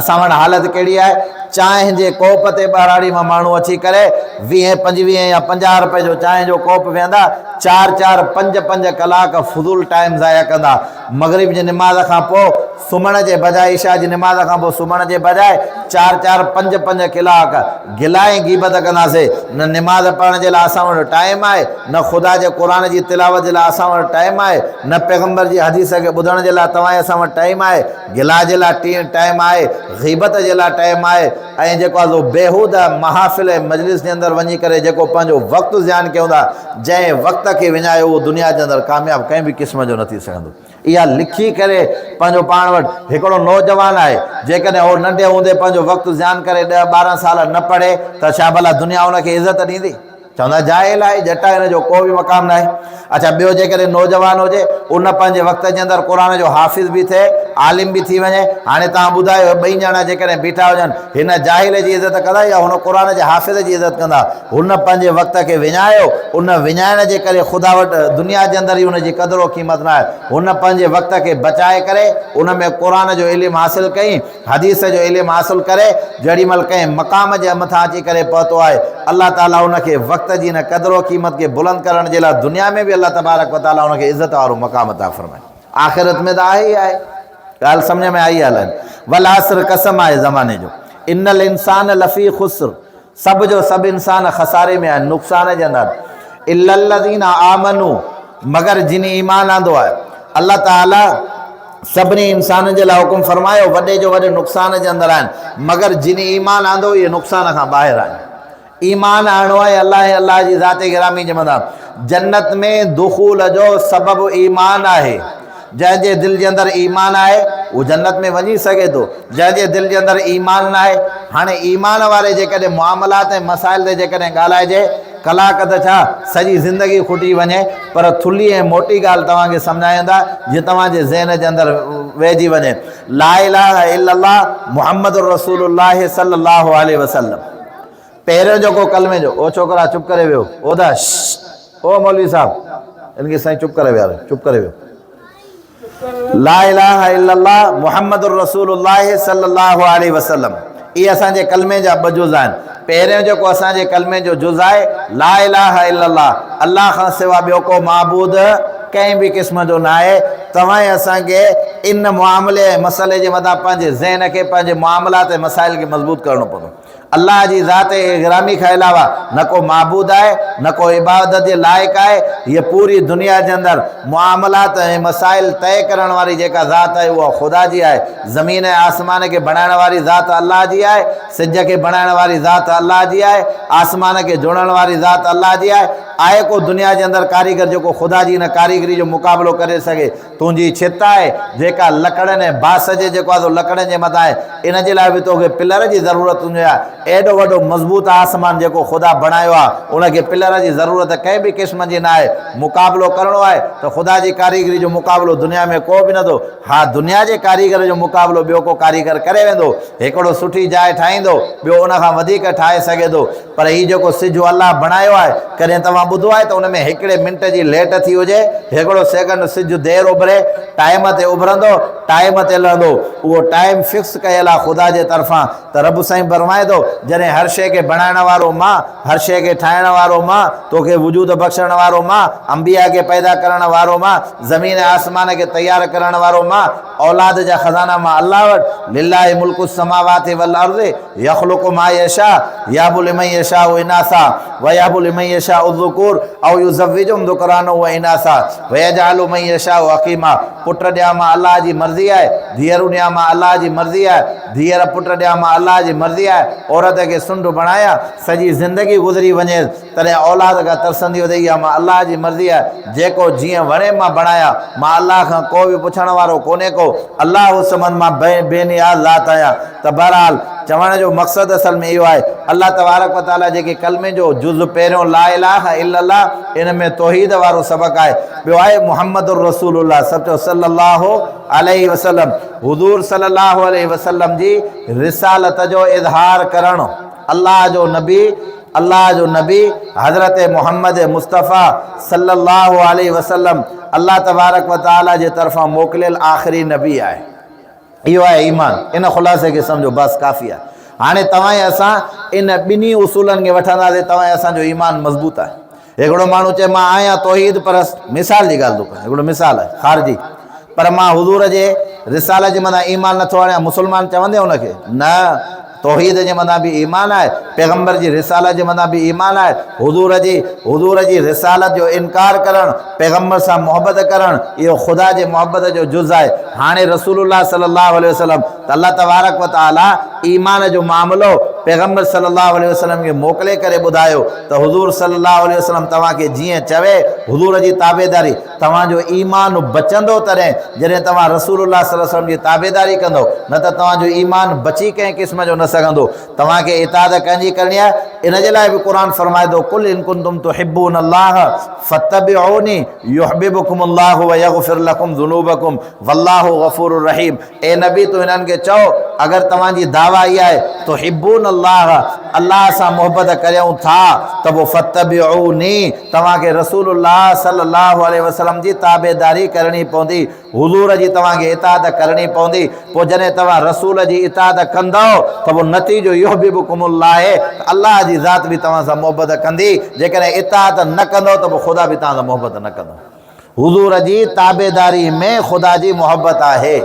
اسان وٽ حالت ڪهڙي آهي؟ چانهه جي ڪوپ تي ٻهراڙي مان ماڻهو اچي ڪري ويهين، پنجويهين يا 50 رپئي جو چانهه جو ڪوپ ويهندا، چار چار، پنج پنج ڪلاڪ فضول ٽائيم ضايع ڪندا. مغرب جي نماز کان پوء سمهڻ جي بجاء عشاء جي نماز کان پوء سمهڻ جي بجاء چار چار، پنج پنج ڪلاڪ گلا ۽ غيبت ڪنداسين. نه نماز پڙهڻ جي لاء اسان وٽ ٽائيم آهي، نه خدا جي قرآن جي تلاوت جي لاء اسان وٽ ٽائيم آهي، نه پيغمبر جي حديث کي ٻڌڻ جي لاء توهان ۽ اسان وٽ ٽائيم آهي. گلا جي لاء ٽائيم آهي، غيبت جي لاء ٽائيم آهي ۽ جيڪو آهي سو بيهوده محافل ۽ مجلس جي اندر وڃي ڪري جيڪو پنهنجو وقت زيان ڪيون ٿا، جنهن وقت کي وڃايو اهو دنيا جي اندر ڪامياب ڪنهن به قسم جو نه ٿي سگهندو. اها لکي ڪري پنهنجو پاڻ وٽ هڪڙو نوجوان آهي، جيڪڏهن هو ننڍي هوندي پنهنجو وقت زيان ڪري ڏهه 12 سال نه پڙهي ته ڇا ڀلا دنيا ان کي عزت ڏيندي؟ چوندا جاهل آهي، ڄٽ آهي، هن جو ڪو به مقام ناهي. اڇا ٻيو جيڪڏهن نوجوان هجي، ان پنهنجي وقت جي اندر قرآن جو حافظ به ٿئي، عالم به ٿي وڃي. هاڻي توهان ٻڌايو اهي ٻئي ڄڻا جيڪڏهن بيٺا هجن، هن جاهل جي عزت ڪندا يا هن قرآن جي حافظ جي عزت ڪندا؟ هن پنهنجي وقت کي وڃايو، ان وڃائڻ جي ڪري خدا وٽ دنيا جي اندر ئي ان جي قدر و قيمت ناهي. هن پنهنجي وقت کي بچائي ڪري ان ۾ قرآن جو علم حاصل ڪئي. حديث جو علم حاصل ڪري جهڙي مهل ڪنهن مقام جي مٿان اچي ڪري پهتو آهي، الله تعالي ان کي وقت جي ان قدر و قيمت کي بلند ڪرڻ جي لاء دنيا ۾ به الله تبارڪ و تعالي ان کي عزت وارو مقام عطا فرمائي. آخرت ۾ ته آهي ئي آهي. ڳالهه سمجهه ۾ آئي الائي نه؟ والعصر قسم آهي زماني جو. ان الانسان لفي خسر سڀ جو سڀ انسان خساري ۾ آهن، نقصان جي اندر آهن. الا الذين آمنوا مگر جن ايمان آندو آهي. الله تعالي سڀني انسانن جي لاء حڪم فرمايو، وڏي جو وڏي نقصان جي اندر آهن، مگر جن ايمان آندو اهي نقصان کان ٻاهر آهن. ايمان آڻڻو آهي الله ۽ الله جي ذات گرامي جي مٿان. جنت ۾ دخول جو سبب ايمان آهي. جنهن جي دل جي اندر ايمان آهي اهو جنت ۾ وڃي سگهي ٿو، جنهن جي دل جي اندر ايمان ناهي. هاڻي ايمان واري جيڪڏهن معاملات ۽ مسائل تي جيڪڏهن ڳالهائجي ڪلاڪ ته ڇا سڄي زندگي کٽي وڃي، پر ٿلهي ۽ موٽي ڳالهه توهان کي سمجهايون ٿا جيئن توهان جي ذهن جي اندر ويهجي وڃي. لا اله الا الله محمد رسول الله صلي الله عليه وسلم. پهريون جيڪو ڪلمي جو او ڇوڪرا چپ ڪري ويهو او دا شش او مولوي صاحب. ان کي سائين چپ ڪري ويهاريو، چپ ڪري ويهو. لا اله الا الله محمد رسول الله صلي الله عليه وسلم اهي اسان جي ڪلمي جا ٻه جز آهن. پهريون جيڪو اسان جي ڪلمي جو جز آهي لا اله الا الله، الله کان سوا ٻيو ڪو معبود ڪنهن به قسم جو ناهي. توهان ۽ اسان کي ان معاملي ۽ مسئلي جي مٿان پنهنجي ذهن کي، پنهنجي معاملات ۽ مسائل کي مضبوط ڪرڻو پوندو. الله جي ذات گرامي کان علاوه نه ڪو معبود آهي، نه ڪو عبادت جي لائق آهي. هيء پوري دنيا جي اندر معاملات ۽ مسائل طئي ڪرڻ واري جيڪا ذات آهي اها خدا جي آهي. زمين ۽ آسمان کي بڻائڻ واري ذات الله جي آهي. سج کي بڻائڻ واري ذات الله جي آهي. آسمان کي جوڙڻ واري ذات الله جي آهي. آهي ڪو دنيا جي اندر ڪاريگر جيڪو خدا جي ان ڪاريگري جو مقابلو ڪري سگهي؟ تنهنجي ڇت آهي، جيڪا لڪڙن ۽ بانس جي جيڪو آهي سو لڪڙن جي مٿان آهي، ان جي لاء به توکي پلر جي ضرورت هوندي آهي. ايڏو وڏو مضبوط آسمان جيڪو خدا بڻايو آهي، ان کي پلر جي ضرورت ڪنهن به قسم جي ناهي. مقابلو ڪرڻو آهي ته خدا جي ڪاريگري جو مقابلو دنيا ۾ ڪو به نٿو. ها دنيا جي ڪاريگر جو مقابلو ٻيو ڪو ڪاريگر ڪري ويندو. هڪڙو سٺي جاء ٺاهيندو، ٻيو ان کان وڌيڪ ٺاهي سگهي ٿو. پر هي جيڪو سج الله بڻايو آهي، ڪڏهن توهان ٻڌو آهي ته ان ۾ هڪڙي منٽ جي ليٽ ٿي هجي؟ هڪڙو سيڪنڊ سج دير اڀري، ٽائيم تي اڀرندو، ٽائيم تي لهندو. اهو ٽائيم فڪس ڪيل آهي خدا جي طرفان ته رب سائين فرمائي ٿو، جڏهن هر شيء کي بڻائڻ وارو مان، هر شيء کي ٺاهڻ وارو مان، توکي وجود بخشڻ وارو مان، انبياء کي پيدا ڪرڻ وارو مان، زمين ۽ آسمان کي تيار ڪرڻ وارو مان، اولاد جا خزانا مان الله وٽ، لله ملڪ السماوات والارض يخلق ما يشاء يهب لمن يشاء اناثا ويهب لمن يشاء الذڪور او يزوجهم ذڪرانا واناثا ويجعل من يشاء عقيما پٽ ڏيان مان الله جي مرضي آهي، ڌيئرون ڏيان مان الله جي مرضي آهي، ڌيئر پٽ ڏيان مان الله جي مرضي آهي، عورت کي سنڍ بڻايان سڄي زندگي گذري وڃيس تڏهن اولاد کان ترسندي هجي اها مان الله جي مرضي آهي، جيڪو جيئن وڻي مان بڻايان، مان الله کان ڪو به پڇڻ وارو ڪونهي ڪو، الله الصمد مان بي نياز ذات آهيان. ته بهرحال چوڻ جو مقصد اصل ۾ اهو آهي الله تبارڪ و تعاليٰ جيڪي ڪلمي جو جز پهريون لا اله الا الله ان ۾ توحيد وارو سبق آهي ٻيو آهي محمد الرسول الله سڀ چئو صلي الله عليه وسلم حضور صلي الله عليه وسلم جي رسالت جو اظهار ڪرڻ الله جو نبي الله جو نبي حضرت محمد مصطفيٰ صلي الله عليه وسلم الله تبارڪ و تعاليٰ جي طرفان موڪليل آخري نبي آهي. اهو آهي ايمان. ان خلاصي کي سمجهو بس ڪافي آهي. هاڻي توهان ۽ اسان ان ٻنهي اصولن کي وٺنداسين توهان ۽ اسان جو ايمان مضبوط آهي. هڪڙو ماڻهو چئي مان آهيان توحيد پرست مثال جي ڳالهه ٿو ڪريان هڪڙو مثال آهي خارجي پر مان حضور جي رسالت جي مٿان ايمان نٿو آڻيان مسلمان چوندين ان کي نه توحيد جي مٿان به ايمان آهي، پيغمبر جي رسالت جي مٿان به ايمان آهي، حضور جي حضور جي رسالت جو انڪار ڪرڻ، پيغمبر سان محبت ڪرڻ اهو خدا جي محبت جو جز آهي. هاڻي رسول الله صلي الله عليه وسلم ته الله تبارڪ و تعالي ايمان جو معاملو پيغمبر صلي الله عليه وسلم کي موڪلي ڪري ٻڌايو ته حضور صلي الله عليه وسلم توهان کي جيئن چوي حضور جي تابعداري توهان جو ايمان بچندو تڏهن جڏهن توهان رسول الله صلي الله عليه وسلم جي تابعداري ڪندؤ، نه ته توهان جو ايمان بچي ڪنهن قسم جو نه سگهندو. توهان کي اطاعت ڪنهن جي ڪرڻي آهي؟ ان جي لاء به قرآن فرمائي ٿو، قل ان ڪنتم تحبون الله فاتبعوني يحببڪم الله ويغفر لڪم ذنوبڪم والله غفور رحيم. اي نبي تون هنن کي چئو اگر توهان جي دعويٰ اها آهي تحبون الله الله سان محبت ڪريون ٿا ته پوء فاتبعوني توهان کي رسول الله صلي الله عليه وسلم جي تابعداري ڪرڻي پوندي حضور جي توهان کي اطاعت ڪرڻي پوندي پوء جڏهن توهان رسول جي اطاعت ڪندؤ ته پوء نتيجو يحببڪم الله ته الله جي ذات به توهان سان محبت ڪندي جيڪڏهن اطاعت نه ڪندؤ ته پوء خدا به توهان سان محبت نه ڪندو. حضور جي تابعداري ۾ خدا جي محبت آهي.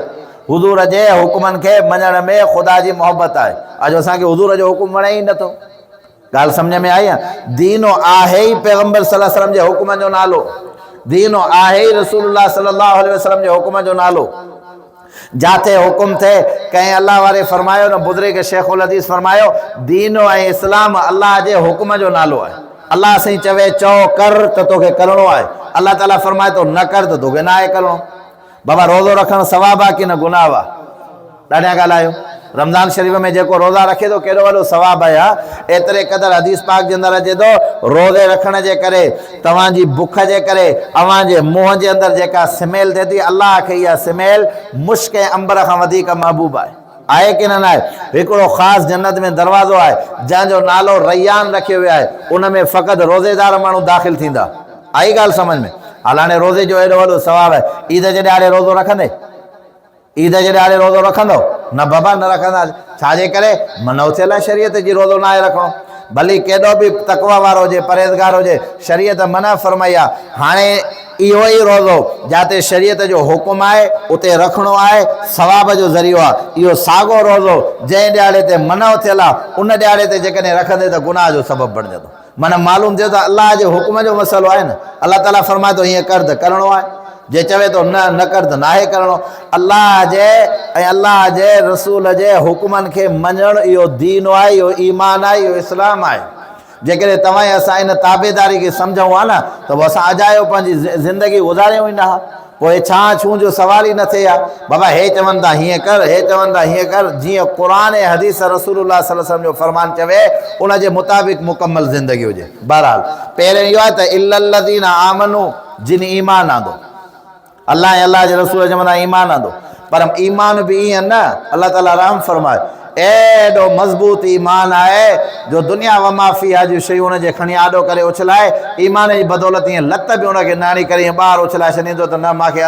حضور جي حڪمن کي مڃڻ ۾ خدا جي محبت آهي. اڄ اسان کي حضور جو حڪم وڻي ئي نٿو. ڳالهه سمجهه ۾ آئي؟ دين آهي ئي پيغمبر صلي الله عليه وسلم جي حڪمن جو نالو. دين آهي ئي رسول الله صلي الله عليه وسلم جي حڪم جو نالو. جاتي حڪم ٿئي، ڪنهن الله واري فرمايو نه بزرگ شيخ الحديث فرمايو، دين ۽ اسلام الله جي حڪم جو نالو آهي. الله سائين چوي چئو ڪر ته توکي ڪرڻو آهي. الله تعاليٰ فرمائي ٿو نه ڪر ته توکي ناهي ڪرڻو. بابا روزو رکڻ ثواب آهي ڪي نه گناهه آهي؟ ڏاڍيان ڳالهايو. رمضان شريف ۾ جيڪو روزا رکي ٿو ڪيڏو وڏو ثواب آهي ها. ايتري قدر حديث پاڪ جي اندر اچي ٿو روزي رکڻ جي ڪري توهان جي بک جي ڪري اوهان جي منهن جي اندر جيڪا سميل ٿئي ٿي الله کي اها سميل مشڪ ۽ عنبر کان وڌيڪ محبوب آهي. آهي ڪي نه ناهي؟ هڪڙو خاص جنت ۾ دروازو آهي جنهن جو نالو ريان رکيو ويو آهي ان ۾ فقط روزيدار ماڻهو داخل ٿيندا. آئي ڳالهه سمجهه ۾؟ هل هاڻي روزي جو ايڏو وڏو ثواب آهي، عيد جي ڏهاڙي روزو رکندي؟ عيد جي ڏهاڙي روزو رکندو؟ نه بابا نه رکنداسين. ڇا جي ڪري؟ منع ٿيل آهي شريعت جي روزو ناهي رکڻو. ڀلي ڪيڏو به تقويٰ وارو هجي، پرهيزگار هجي، شريعت منع فرمائي آهي. هاڻي اهو ئي روزو جاتي شريعت جو حڪم آهي، اتي رکڻو آهي، ثواب جو ذريعو آهي. اهو ساڳو روزو جنهن ڏهاڙي تي منع ٿيل آهي، ان ڏهاڙي تي جيڪڏهن رکندي ته گناهه جو سبب بڻجندو. معنيٰ معلوم ٿيو ته الله جي حڪم جو مسئلو آهي نه. الله تعاليٰ فرمائي ٿو هيئن ڪر ته ڪرڻو آهي، جي چوي ٿو نه نه ڪر ته ناهي ڪرڻو. الله جي ۽ الله جي رسول جي حڪمن کي مڃڻ اهو دين آهي، اهو ايمان آهي، اهو اسلام آهي. جيڪڏهن توهان ۽ اسان ان تابعداري کي سمجهون ها نه ته پوء اسان اجايو پنهنجي زندگي گذاريون ئي نه ها. پوء ڇا ڇون جو سوال ئي نه ٿئي ها. بابا هي چون ٿا هيئن ڪر، هي چون ٿا هيئن ڪر، جيئن قرآن ۽ حديث رسول الله صلي الله عليه وسلم جو فرمان چوي ان جي مطابق مڪمل زندگي هجي. بهرحال پهرين اهو آهي ته الا الذين آمنوا جن ايمان آندو. الله ۽ الله جي رسول جي مٿان ايمان آندو. پر ايمان به ائين نه، الله تعالي رحم فرمائي ايڏو مضبوط ايمان آهي جو دنيا وما فيها جون شيون ان جي کڻي آڏو ڪري اڇلائي، ايمان جي بدولت ائين لت به ان کي نه هڻي ڪري ائين ٻاهر اڇلائي ڇڏيندو ته نه مان کي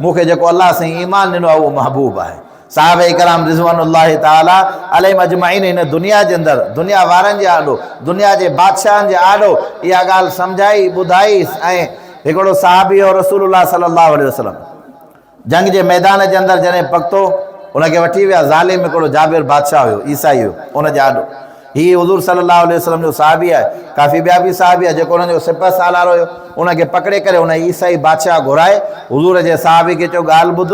مون کي جيڪو الله سائين ايمان ڏنو آهي اهو محبوب آهي. صحابه ڪرام رضوان الله تعالي عليهم اجمعين هن دنيا جي اندر دنيا وارن جي آڏو دنيا جي بادشاهن جي آڏو اها ڳالهه سمجهائي ٻڌائي ۽ هڪڙو صحابي هو رسول الله صلي الله عليه وسلم جنگ جي ميدان جي اندر جڏهن پڳتو، ان کي وٺي ويا، ظالم هڪڙو جابر بادشاهه هيو، عيسائي هيو، ان جي آڏو. هي حضور صلي الله عليه وسلم جو صحابي آهي، ڪافي ٻيا به صحابي آهن، جيڪو انهن جو سپهه سالار هيو، ان کي پڪڙي ڪري ان عيسائي بادشاهه گهرائي، حضور جي صحابي کي چيو، ڳالهه ٻڌ،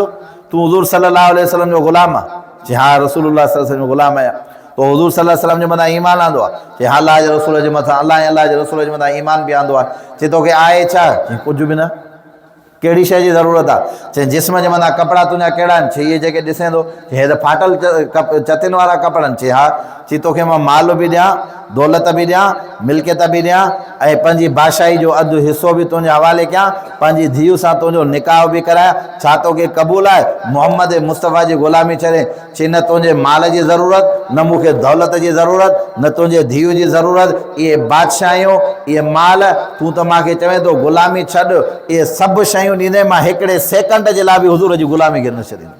تون حضور صلي الله عليه وسلم جو غلام آهين؟ چي ها رسول الله صلي الله عليه وسلم جو غلام آهيان. تو حضور صلي الله عليه وسلم جي مٿان ايمان آندو آهي؟ چي ها الله جي رسول جي مٿان، الله ۽ الله جي رسول جي مٿان ايمان به آندو آهي. چي توکي آهي ڇا؟ چي ڪجهه به نه. ڪهڙي شيء جي ضرورت آ؟ چيائين، جسم جي مٿان ڪپڙا تنهنجا ڪهڙا آهن؟ چي، اهي جيڪي ڏسين ٿو. چي، هي ته ڦاٽل چتين وارا ڪپڙا آهن. چي، ها. چي، توکي مان مال به ڏيان، دولت به ڏيان، ملڪيت به ڏيان ۽ پنهنجي بادشاهي جو اڌ حصو به تنهنجي حوالي ڪيان، پنهنجي ڌيء سان تنهنجو نڪاح به ڪرايان، ڇا توکي قبول آهي محمد مصطفيٰ جي غلامي ڇڏين؟ چي نه تنهنجي مال جي ضرورت، نه مون کي دولت جي ضرورت، نه تنهنجي ڌيء جي ضرورت، اهي بادشاهيون، اهي مال، تون ته مان کي چوين ٿو غلامي ڇڏ، اهي سڀ شيون ڏيندين مان هڪڙي سيڪنڊ جي لاء به حضور جي غلامي کي نه ڇڏيندس.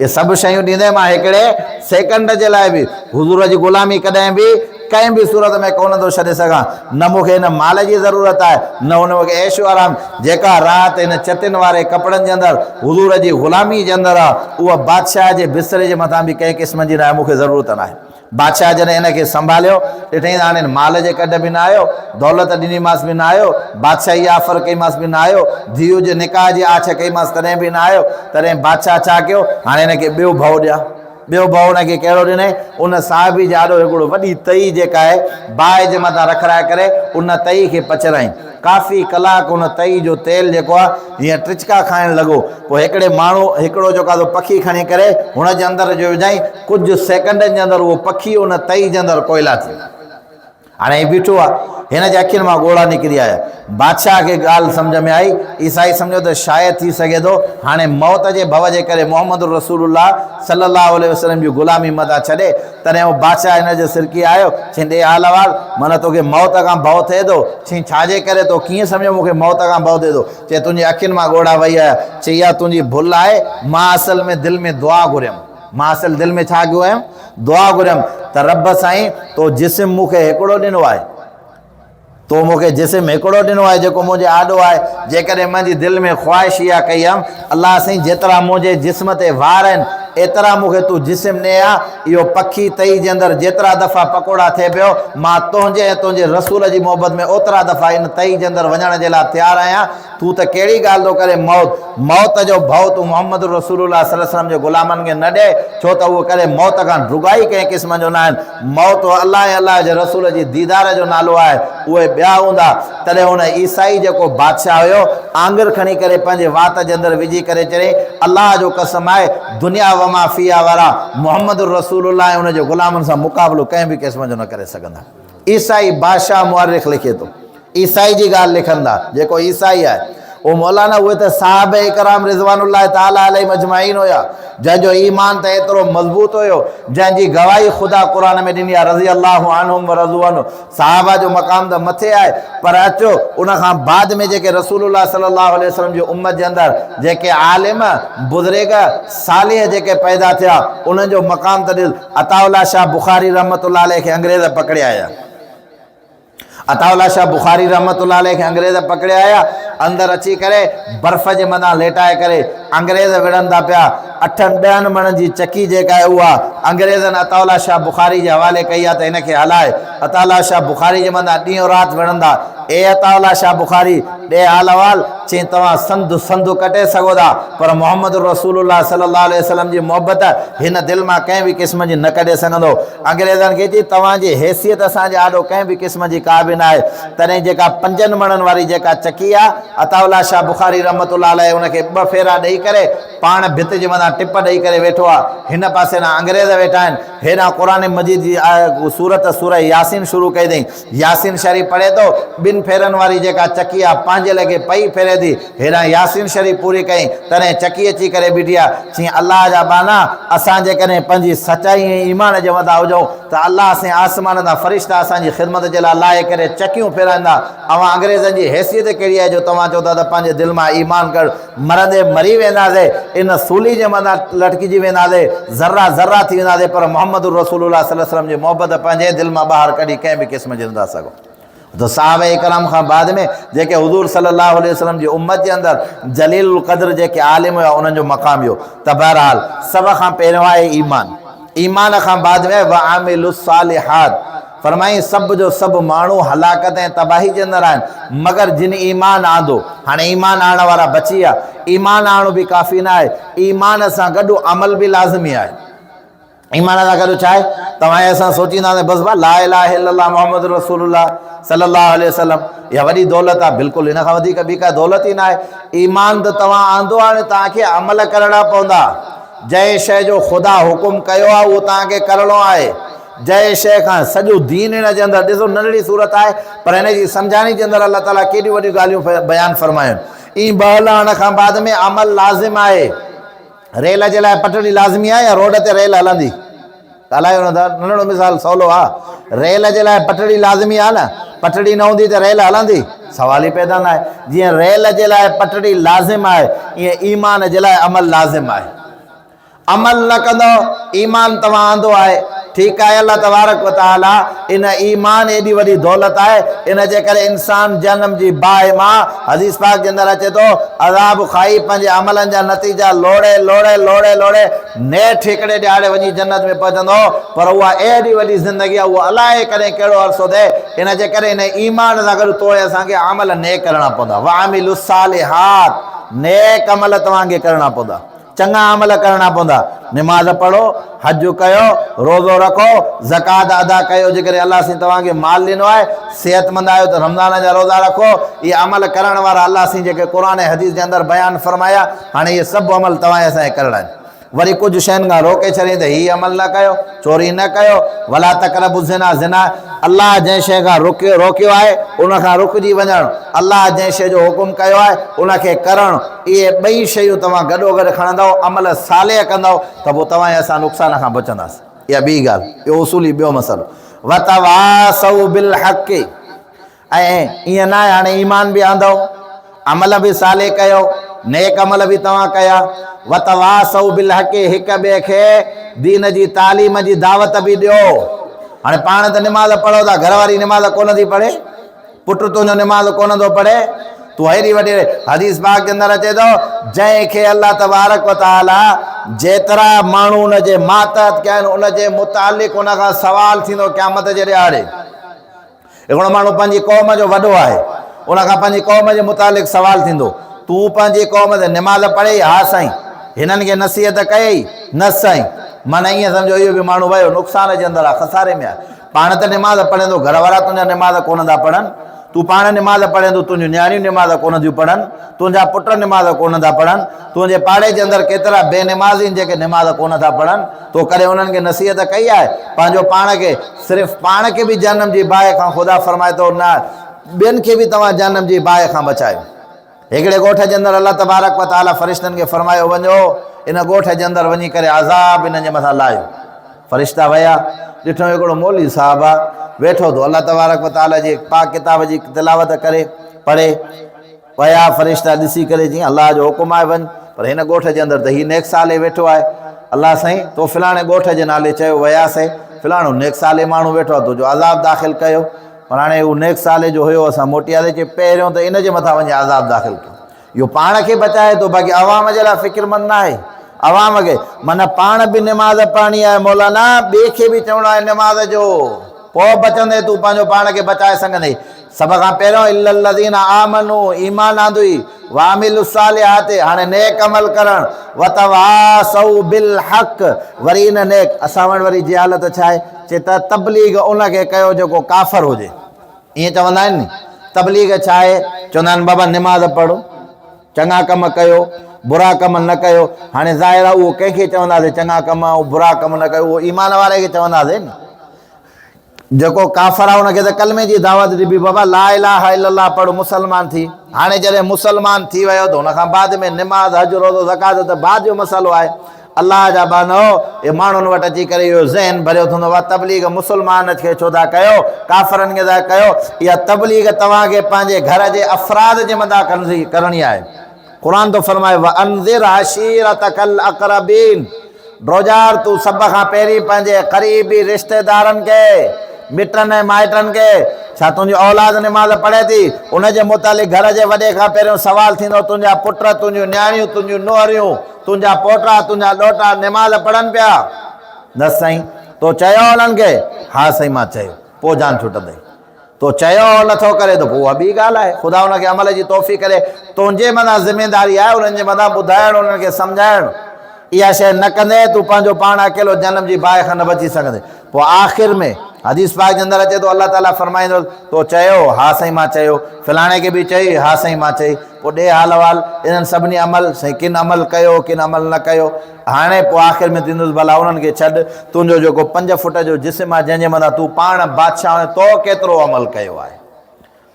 اهي سڀ شيون ڏيندين مان هڪڙي سيڪنڊ جي لاء به حضور جي غلامي ڪڏهن به ڪنهن به صورت ۾ ڪونه ٿو ڇڏي سگهان. نه مون کي هن مال جي ضرورت آهي، نه هن مون کي عيش و آرام. جيڪا راحت هن چتين واري ڪپڙن جي اندر، حضور جي غلاميء جي اندر آهي، اها بادشاهه جي بستري جي مٿان به ڪنهن قسم جي ناهي، مون کي ضرورت ناهي. بادشاهه جڏهن هن کي سنڀاليو، ڏٺائين ته هاڻي هن مال جي ڪڍ به نه آيو، دولت ڏنيمانس به نه آيو، بادشاهي جي آفر ڪئيمانس به نه آيو، ڌيء جي نڪاح جي آڇ ڪئيمانس تڏهن به نه آيو، تڏهن بادشاهه ڇا ڪيو، هاڻي هن کي ٻيو ڀؤ ڏيان. ٻيو ڀؤ ان کي ڪهڙو ڏنائين؟ ان صحابي جي آڏو هڪڙو وڏي تئي جيڪا آهي باهه جي مٿان رکرائي ڪري ان تئي کي پچرايائين. ڪافي ڪلاڪ ان تئي جو تيل جيڪو آهي هيئن ٽچڪا کائڻ لڳو. پوء هڪڙي ماڻهو هڪڙو جيڪو آهي سو پکي کڻي ڪري هن جي اندر جو وجهائين. ڪجهه سيڪنڊن جي اندر اهو پکي ان تئي جي اندر ڪوئلا ٿي ويو. هاڻي هي بيٺو آ. هن جي اکين مان ڳوڙها نڪري آيا. بادشاهه کي ڳالهه سمجهه ۾ آئي. عيسائي سمجهيو ته شايد ٿي سگهي ٿو هاڻي موت جي ڀؤ جي ڪري محمد رسول الله صلي الله عليه وسلم جي غلامي متان ڇڏي. تڏهن هو بادشاهه هن جي سرڪي آيو. چيائين ڏي حال احوال، معنيٰ توکي موت کان ڀؤ ٿئي ٿو؟ چيائين ڇا جي ڪري؟ تو ڪيئن سمجهيو مون کي موت کان ڀؤ ٿئي ٿو؟ چيائين تنهنجي اکين مان ڳوڙها وهي آيا. چيائين اها تنهنجي ڀل آهي، مان اصل ۾ دل ۾ دعا گهريم. مان اصل دل ۾ ڇا ڪيو هيم؟ دعا گهريم ته رب سائين تو جسم مون کي هڪڙو ڏنو آهي، تو مون کي جسم هڪڙو ڏنو آهي جيڪو منهنجي آڏو آهي، جيڪڏهن منهنجي دل ۾ خواهش اها ڪئي هيم، الله سائين جيترا منهنجي جسم تي وار آهن، ايترا مون کي تون جسم ڏي ها، اهو پکي تئي جي اندر جيترا دفعا پڪوڙا ٿئي پيو، مان تنهنجي ۽ تنهنجي رسول جي محبت ۾ اوترا دفعا ان تئي جي اندر وڃڻ جي لاء تيار آهيان، تون ته ڪهڙي ڳالهه ٿو ڪرين موت، موت جو ڀؤ تون محمد رسول الله صلي الله عليه وسلم جي غلامن کي نه ڏي، ڇو ته اهي ڪڏهن موت کان ڊڳا ئي ڪنهن قسم جو ناهن، موت الله ۽ الله جي رسول جي ديدار جو نالو آهي، اهي ٻيا هوندا. تڏهن ان عيسائي جيڪو بادشاهه هيو، آڱر کڻي ڪري پنهنجي وات جي اندر وجهي ڪري چيائين، الله جو قسم آهي، دنيا وما فيها وارا محمد رسول الله ۽ ان جي غلامن سان مقابلو ڪنهن به قسم جو نه ڪري سگهندا. عيسائي بادشاهه مؤرخ لکي ٿو. عيسائي جي ڳالهه لکن ٿا، جيڪو عيسائي آهي. او مولانا اهي ته صحابه ڪرام رضوان الله تعالٰي عليهم اجمعين هيا، جنهن جو ايمان ته ايترو مضبوط هيو، جنهن جي گواهي خدا قرآن ۾ ڏني آهي رضي الله عنهم ورضوا عنه، صحابه جو مقام ته مٿي آهي، پر اچو ان کان بعد ۾ جيڪي رسول الله صلي الله عليه وسلم جي امت جي اندر جيڪي عالم، بزرگ، صالح جيڪي پيدا ٿيا، انهن جو مقام ته ڏس، عطاء الله شاهه بخاري رحمة الله عليه کي انگريز پڪڙي آيا. عطاء الله شاهه بخاري رحمة الله عليه کي انگريز پڪڙي آيا، اندر اچي ڪري برف جي مٿان ليٽائي ڪري انگريز وڙهن ٿا پيا، اٺن ڏهن مڻن جي چڪي جيڪا آهي اها انگريزن عطاء الله شاهه بخاري جي حوالي ڪئي آهي ته هن کي هلاء، عطاء الله شاهه بخاري جي مٿان ڏينهن رات وڙهن ٿا، اي عطاء الله شاهه بخاري ڏي حال احوال، چيائين توهان سنڌ سنڌ ڪٽي سگهو ٿا پر محمد رسول الله صلي الله عليه وسلم جي محبت هن دل مان ڪنهن به قسم جي نه ڪڍي سگهندو. انگريزن کي چي توهان جي حيثيت اسان جي آڏو ڪنهن به قسم جي ڪا به ناهي. تڏهن جيڪا پنجن مڻن واري جيڪا چڪي آ، عطاء الله شاهه بخاري رحمة الله عليه ان کي ٻه ڦيرا ڏئي ڪري پاڻ ڀت جي مٿان ٽپ ڏئي ڪري ويٺو آ. هن پاسي ڏانهن انگريز ويٺا آهن. هيڏانهن قرآن مجيد جي سورت سورة ياسين شروع ڪئي اٿئين. ياسين شريف پڙهي ٿو، ٻن ڦيرن واري جيڪا چڪي آ، پنهنجي لڳي پئي ڦيري ٿي. هيڏانهن ياسين شريف پوري ڪيائين، تڏهن چڪي اچي ڪري بيٺي آ. چيائين، الله جا ٻانها! اسان جيڪڏهن پنهنجي سچائي ۽ ايمان جي مٿان هجون ته الله سين آسمان تان فرشتا اسان جي خدمت جي لاء لاهي ڪري چڪيون ڦيرائيندا. اوهان انگريزن جي حيثيت ڪهڙي آهي جو توهان چئو ٿا ته پنهنجي دل مان ايمان ڪڍ، مرندي مري وينداسين، ان سولي جي مٿان لٽڪجي وينداسين، ذرا ذرا ٿي وينداسين، پر محمد رسول الله صلي الله عليه وسلم جي محبت پنهنجي دل مان ٻاهر ڪڍي ڪنهن به قسم جي نٿا سگهون. ته صحابه ڪرام کان بعد ۾ جيڪي حضور صلي الله عليه وسلم جي امت جي اندر جليل القدر جيڪي عالم هيا انهن جو مقام اهو ته بهرحال سڀ کان پهريون آهي ايمان، ايمان کان بعد ۾ وعملوا الصالحات فرمائين سڀ جو سڀ ماڻهو هلاڪت ۽ تباهي جي اندر آهن مگر جن ايمان آندو. هاڻي ايمان آڻڻ وارا بچي ويا. ايمان آڻڻ به ڪافي نه آهي، ايمان سان گڏ عمل به لازمي آهي. ايمان سان گڏ ڇا آهي؟ توهان ۽ اسان سوچيندا آهيون بس با لا اله الا الله محمد رسول الله صلي الله عليه وسلم اها وڏي دولت آهي. بلڪل ان کان وڌيڪ ٻي ڪا دولت ئي نه آهي. ايمان ته توهان آندو هاڻي توهان کي عمل ڪرڻا پوندا. جنهن شيء جو خدا حڪم ڪيو آهي اهو توهان کي ڪرڻو آهي. جنهن شيء کان سڄو دين هن جي اندر ڏسو ننڍڙي صورت آهي پر هن جي سمجهاڻي جي اندر الله تعاليٰ ڪيڏيون وڏيون ڳالهيون بيان فرمايون. اين بهه لهڻ کان بعد ۾ عمل لازم آهي. ريل جي لاء پٽڙي لازمي آهي يا روڊ تي ريل هلندي؟ ڳالهايو نه ٿا. ننڍڙو مثال سولو آهي. ريل جي لاء پٽڙي لازمي آهي نه؟ پٽڙي نه هوندي ته ريل هلندي؟ سوال ئي پيدا نه آهي. جيئن ريل جي لاء پٽڙي لازم آهي ايئن ايمان جي لاء عمل لازم آهي. عمل نه ڪندؤ، ايمان توهان آندو آهي، ٺيڪ آهي الله تبارڪ و تعالي ان ايمان ايڏي وڏي دولت آهي، ان جي ڪري انسان جهنم جي باهه مان حديث پاڪ جي اندر اچي ٿو عذاب کائي پنهنجي عملن جا نتيجا لوڙي لوڙي لوڙي لوڙي نيٺ هڪڙي ڏهاڙي وڃي جنت ۾ پهچندو پر اها ايڏي وڏي زندگي آهي اهو الائي ڪڏهن ڪهڙو عرصو ٿئي ان جي ڪري ان ايمان سان گڏ توڙي اسان کي عمل نيڪ ڪرڻا پوندا وعملوا الصالحات نيڪ عمل توهان کي ڪرڻا پوندا. چڱا عمل ڪرڻا پوندا، نماز پڙهو، حج ڪيو، روزو رکو، زڪوات ادا ڪيو، جيڪڏهن الله سائين توهان کي مال ڏنو آهي، صحتمند آهيو ته رمضان جا روزا رکو، اهي عمل ڪرڻ وارا الله سائين جيڪي قرآن ۽ حديث جي اندر بيان فرمايا، هاڻي اهي سڀ عمل توهان ۽ اسان کي ڪرڻا آهن. وري ڪجهه شين کان روڪي ڇڏيائين ته هي عمل نه ڪيو، چوري نه ڪيو، ولا تقربوا الزنا، زنا، الله جنهن شيء کان رڪيو روڪيو آهي، ان کان رڪجي وڃڻ، الله جنهن شيء جو حڪم ڪيو آهي، ان کي ڪرڻ، اهي ٻئي شيون توهان گڏوگڏ کڻندؤ، عمل صالح ڪندؤ ته پوء توهان ۽ اسان نقصان کان بچنداسين. اها ٻي ڳالهه، اهو اصولي ٻيو مسئلو. وتواصوا بالحق ۽ ائين ناهي هاڻي ايمان به آندؤ، عمل به صالح ڪيو، نيڪ عمل به توهان ڪيا، وتواصوا بالحق هڪ ٻئي کي دين جي تعليم جي دعوت به ڏيو. هاڻي پاڻ ته نماز پڙهو ٿا، گهر واري نماز ڪونه ٿي پڙهي. پٽ تنهنجو نماز ڪونه ٿو پڙهي، تون هيڏي وڏي حديث پاڪ جي اندر اچي ٿو، جنهن کي الله تبارڪ و تعالي جيترا ماڻهو ان جي ماتحت ڪيا آهن، ان جي متعلق ان کان سوال ٿيندو قيامت جي ڏهاڙي. هڪڙو ماڻهو پنهنجي قوم جو وڏو آهي، ان کان پنهنجي قوم جي متعلق سوال ٿيندو، تون پنهنجي قوم تي نماز پڙهيئي؟ ها سائين. هنن کي نصيحت ڪيئي؟ نه سائين. معنيٰ ائين سمجهو اهو به ماڻهو ويو نقصان جي اندر آهي، خساري ۾ آهي. پاڻ ته نماز پڙهين ٿو، گهر وارا تنهنجا نماز ڪونه ٿا پڙهن، تون پاڻ نماز پڙهين ٿو، تنهنجون نياڻيون نماز ڪونه ٿيون پڙهن، تنهنجا پٽ نماز ڪونه ٿا پڙهن، تنهنجي پاڙي جي اندر ڪيترا بي نمازي آهن جيڪي نماز ڪونه ٿا پڙهن، تو ڪڏهن انهن کي نصيحت ڪئي آهي؟ پنهنجو پاڻ کي، صرف پاڻ کي به جهنم جي باهه کان خدا فرمائي ٿو نه، ٻين کي به توهان جهنم جي باهه کان بچايو. هڪڙي ڳوٺ جي اندر الله تبارڪ و تعاليٰ فرشتن کي فرمايو، وڃو ان ڳوٺ جي اندر وڃي ڪري عذاب انهن جي مٿان لاهيو. فرشتا ويا، ڏٺو هڪڙو مولوي صاحب آ، ويٺو ٿو الله تبارڪ و تعاليٰ جي پاڪ ڪتاب جي تلاوت ڪري، پڙهي. ويا فرشتا ڏسي ڪري چيائين، الله جو حڪم آهي وڃ، پر هن ڳوٺ جي اندر ته هي نيڪ صالح ويٺو آهي. الله سائين تو فلاڻي ڳوٺ جي نالي چيو، وياسين، فلاڻو نيڪ صالح ماڻهو ويٺو آ، تو جو عذاب داخل ڪيو. پر هاڻي هو نيڪ صالح جو هيو اسان موٽي آياسين چي پهريون ته ان جي مٿان وڃي عذاب داخل ڪيو. اهو پاڻ کي بچائي ٿو باقي عوام جي لاء فڪرمند نه آهي. عوام کي معنيٰ پاڻ به نماز پڙهڻي آهي مولانا ٻئي کي به چوڻو آهي نماز جو پوء بچندين تون پنهنجو پاڻ کي بچائي سگهندين. سڀ کان پهريون الا الذين آمنوا ايمان آندوئي وعملوا الصالحات هاڻي نيڪ عمل ڪرڻ وتواصوا بالحق وري ان نيڪ اسان وٽ وري جهالت ڇا آهي چي ته تبليغ ان کي ڪيو جيڪو ڪافر هجي. ائين چوندا آهن ني. تبليغ ڇا آهي؟ چوندا آهن بابا نماز پڙهو، چڱا ڪم ڪيو، برا ڪم نه ڪيو. هاڻي ظاهر آهي اهو ڪنهن کي چونداسين چڱا ڪم ۽ برا ڪم نه ڪيو، اهو ايمان واري کي چونداسين ني. جيڪو ڪافر آهي ان کي ته ڪلمي جي دعوت ڏبي بابا لا اله الا الله پڙهه مسلمان ٿي. هاڻي جڏهن مسلمان ٿي ويو ته ان کان بعد ۾ نماز، حج، روزو، زڪوات ته بعد جو مسئلو آهي. الله جا ٻانهو! اهي ماڻهن وٽ اچي ڪري اهو ذهن ڀريو اٿندو اها تبليغ مسلمان کي ڇو ٿا ڪيو، ڪافرن کي ٿا ڪيو، اها تبليغ توهان کي پنهنجي گهر جي افراد جي مٿان ڪرڻي آهي. قرآن ٿو فرمائي، وانذر عشيرتک الاقربين ڊوڄار تون سڀ کان پهرين پنهنجي قريبي رشتيدارن کي، مٽن ۽ مائٽن کي، ڇا تنهنجي اولاد نماز پڙهي ٿي؟ ان جي متعلق گهر جي وڏي کان پهريون سوال ٿيندو، تنهنجا پٽ، تنهنجون نياڻيون، تنهنجون نوهريون، تنهنجا پوٽا، تنهنجا ڏوهٽا نماز پڙهن پيا؟ نه سائين. تو چيو انهن کي؟ ها سائين مان چيو. پوء جان ڇٽندئي. تو چيو هو نٿو ڪري ته پوء اها ٻي ڳالهه آهي. خدا ان کي عمل جي توفيق ڏي. تنهنجي مٿان ذميداري آهي انهن جي مٿان ٻڌائڻ، انهن کي سمجهائڻ. اها شيء نه ڪندين تون پنهنجو پاڻ اڪيلو جهنم جي باهه کان نه بچي سگهندين. پوء آخر ۾ حديث پاڪ جي اندر اچي ٿو الله تعاليٰ فرمائيندو تو چيو؟ ها سائين مان چيو. فلاڻي کي به چئي؟ ها سائين مان چئي. پوء ڏي حال احوال انهن سڀني عمل سائين ڪن عمل ڪيو ڪن عمل نه ڪيو. هاڻي پوء آخر ۾ ٿيندس ڀلا انهن کي ڇڏ تنهنجو جيڪو پنج فٽ جو جسم آهي جنهن جي مٿان تون پاڻ بادشاهه آهين تو ڪيترو عمل ڪيو آهي؟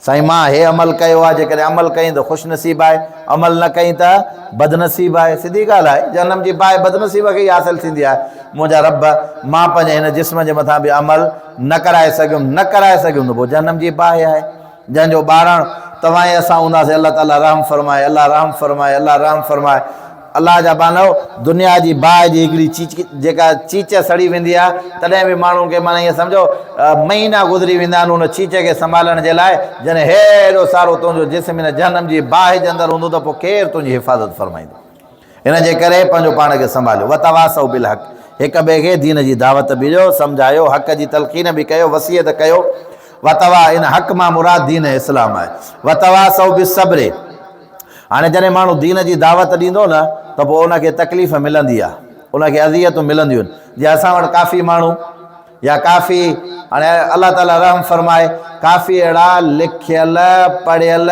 سائين مان هي عمل ڪيو آهي جيڪڏهن عمل ڪئين ته خوش نصيب آهي عمل نه ڪئين ته بدنصيب آهي سڌي ڳالهه آهي جهنم جي باهه بدنصيب کي ئي حاصل ٿيندي آهي منهنجا رب مان پنهنجي هن جسم جي مٿان به عمل نه ڪرائي سگهيم نه ڪرائي سگهيم ته پوء جهنم جي باهه آهي جنهن جو ٻارڻ توهان ۽ اسان هونداسين الله تعالي رحم فرمائي الله رحم فرمائي الله رحم فرمائي الله جا ٻانهو دنيا جي باهه جي هڪڙي چيچ جيڪا چيچ سڙي ويندي آهي تڏهن به ماڻهن کي معنيٰ ائين سمجهو مهينا گذري ويندا آهن ان چيچ کي سنڀالڻ جي لاء جڏهن هيڏو سارو تنهنجو جسم هن جهنم جي باهه جي اندر هوندو ته پوء ڪير تنهنجي حفاظت فرمائيندو ان جي ڪري پنهنجو پاڻ کي سنڀاليو. وتواصوا بالحق هڪ ٻئي کي دين جي دعوت به ڏيو، سمجهايو، حق جي تلقين به ڪيو، وصيت ڪيو. وتوا ان حق مان مراد دين اسلام آهي. وتواصوا بالصبر هاڻي جڏهن ماڻهو دين جي دعوت ڏيندو نه ته پوء ان کي تڪليف ملندي آهي، ان کي اذيتون ملنديون آهن. جيئن اسان وٽ ڪافي ماڻهو يا ڪافي هاڻي الله تعالي رحم فرمائي ڪافي اهڙا لکيل پڙهيل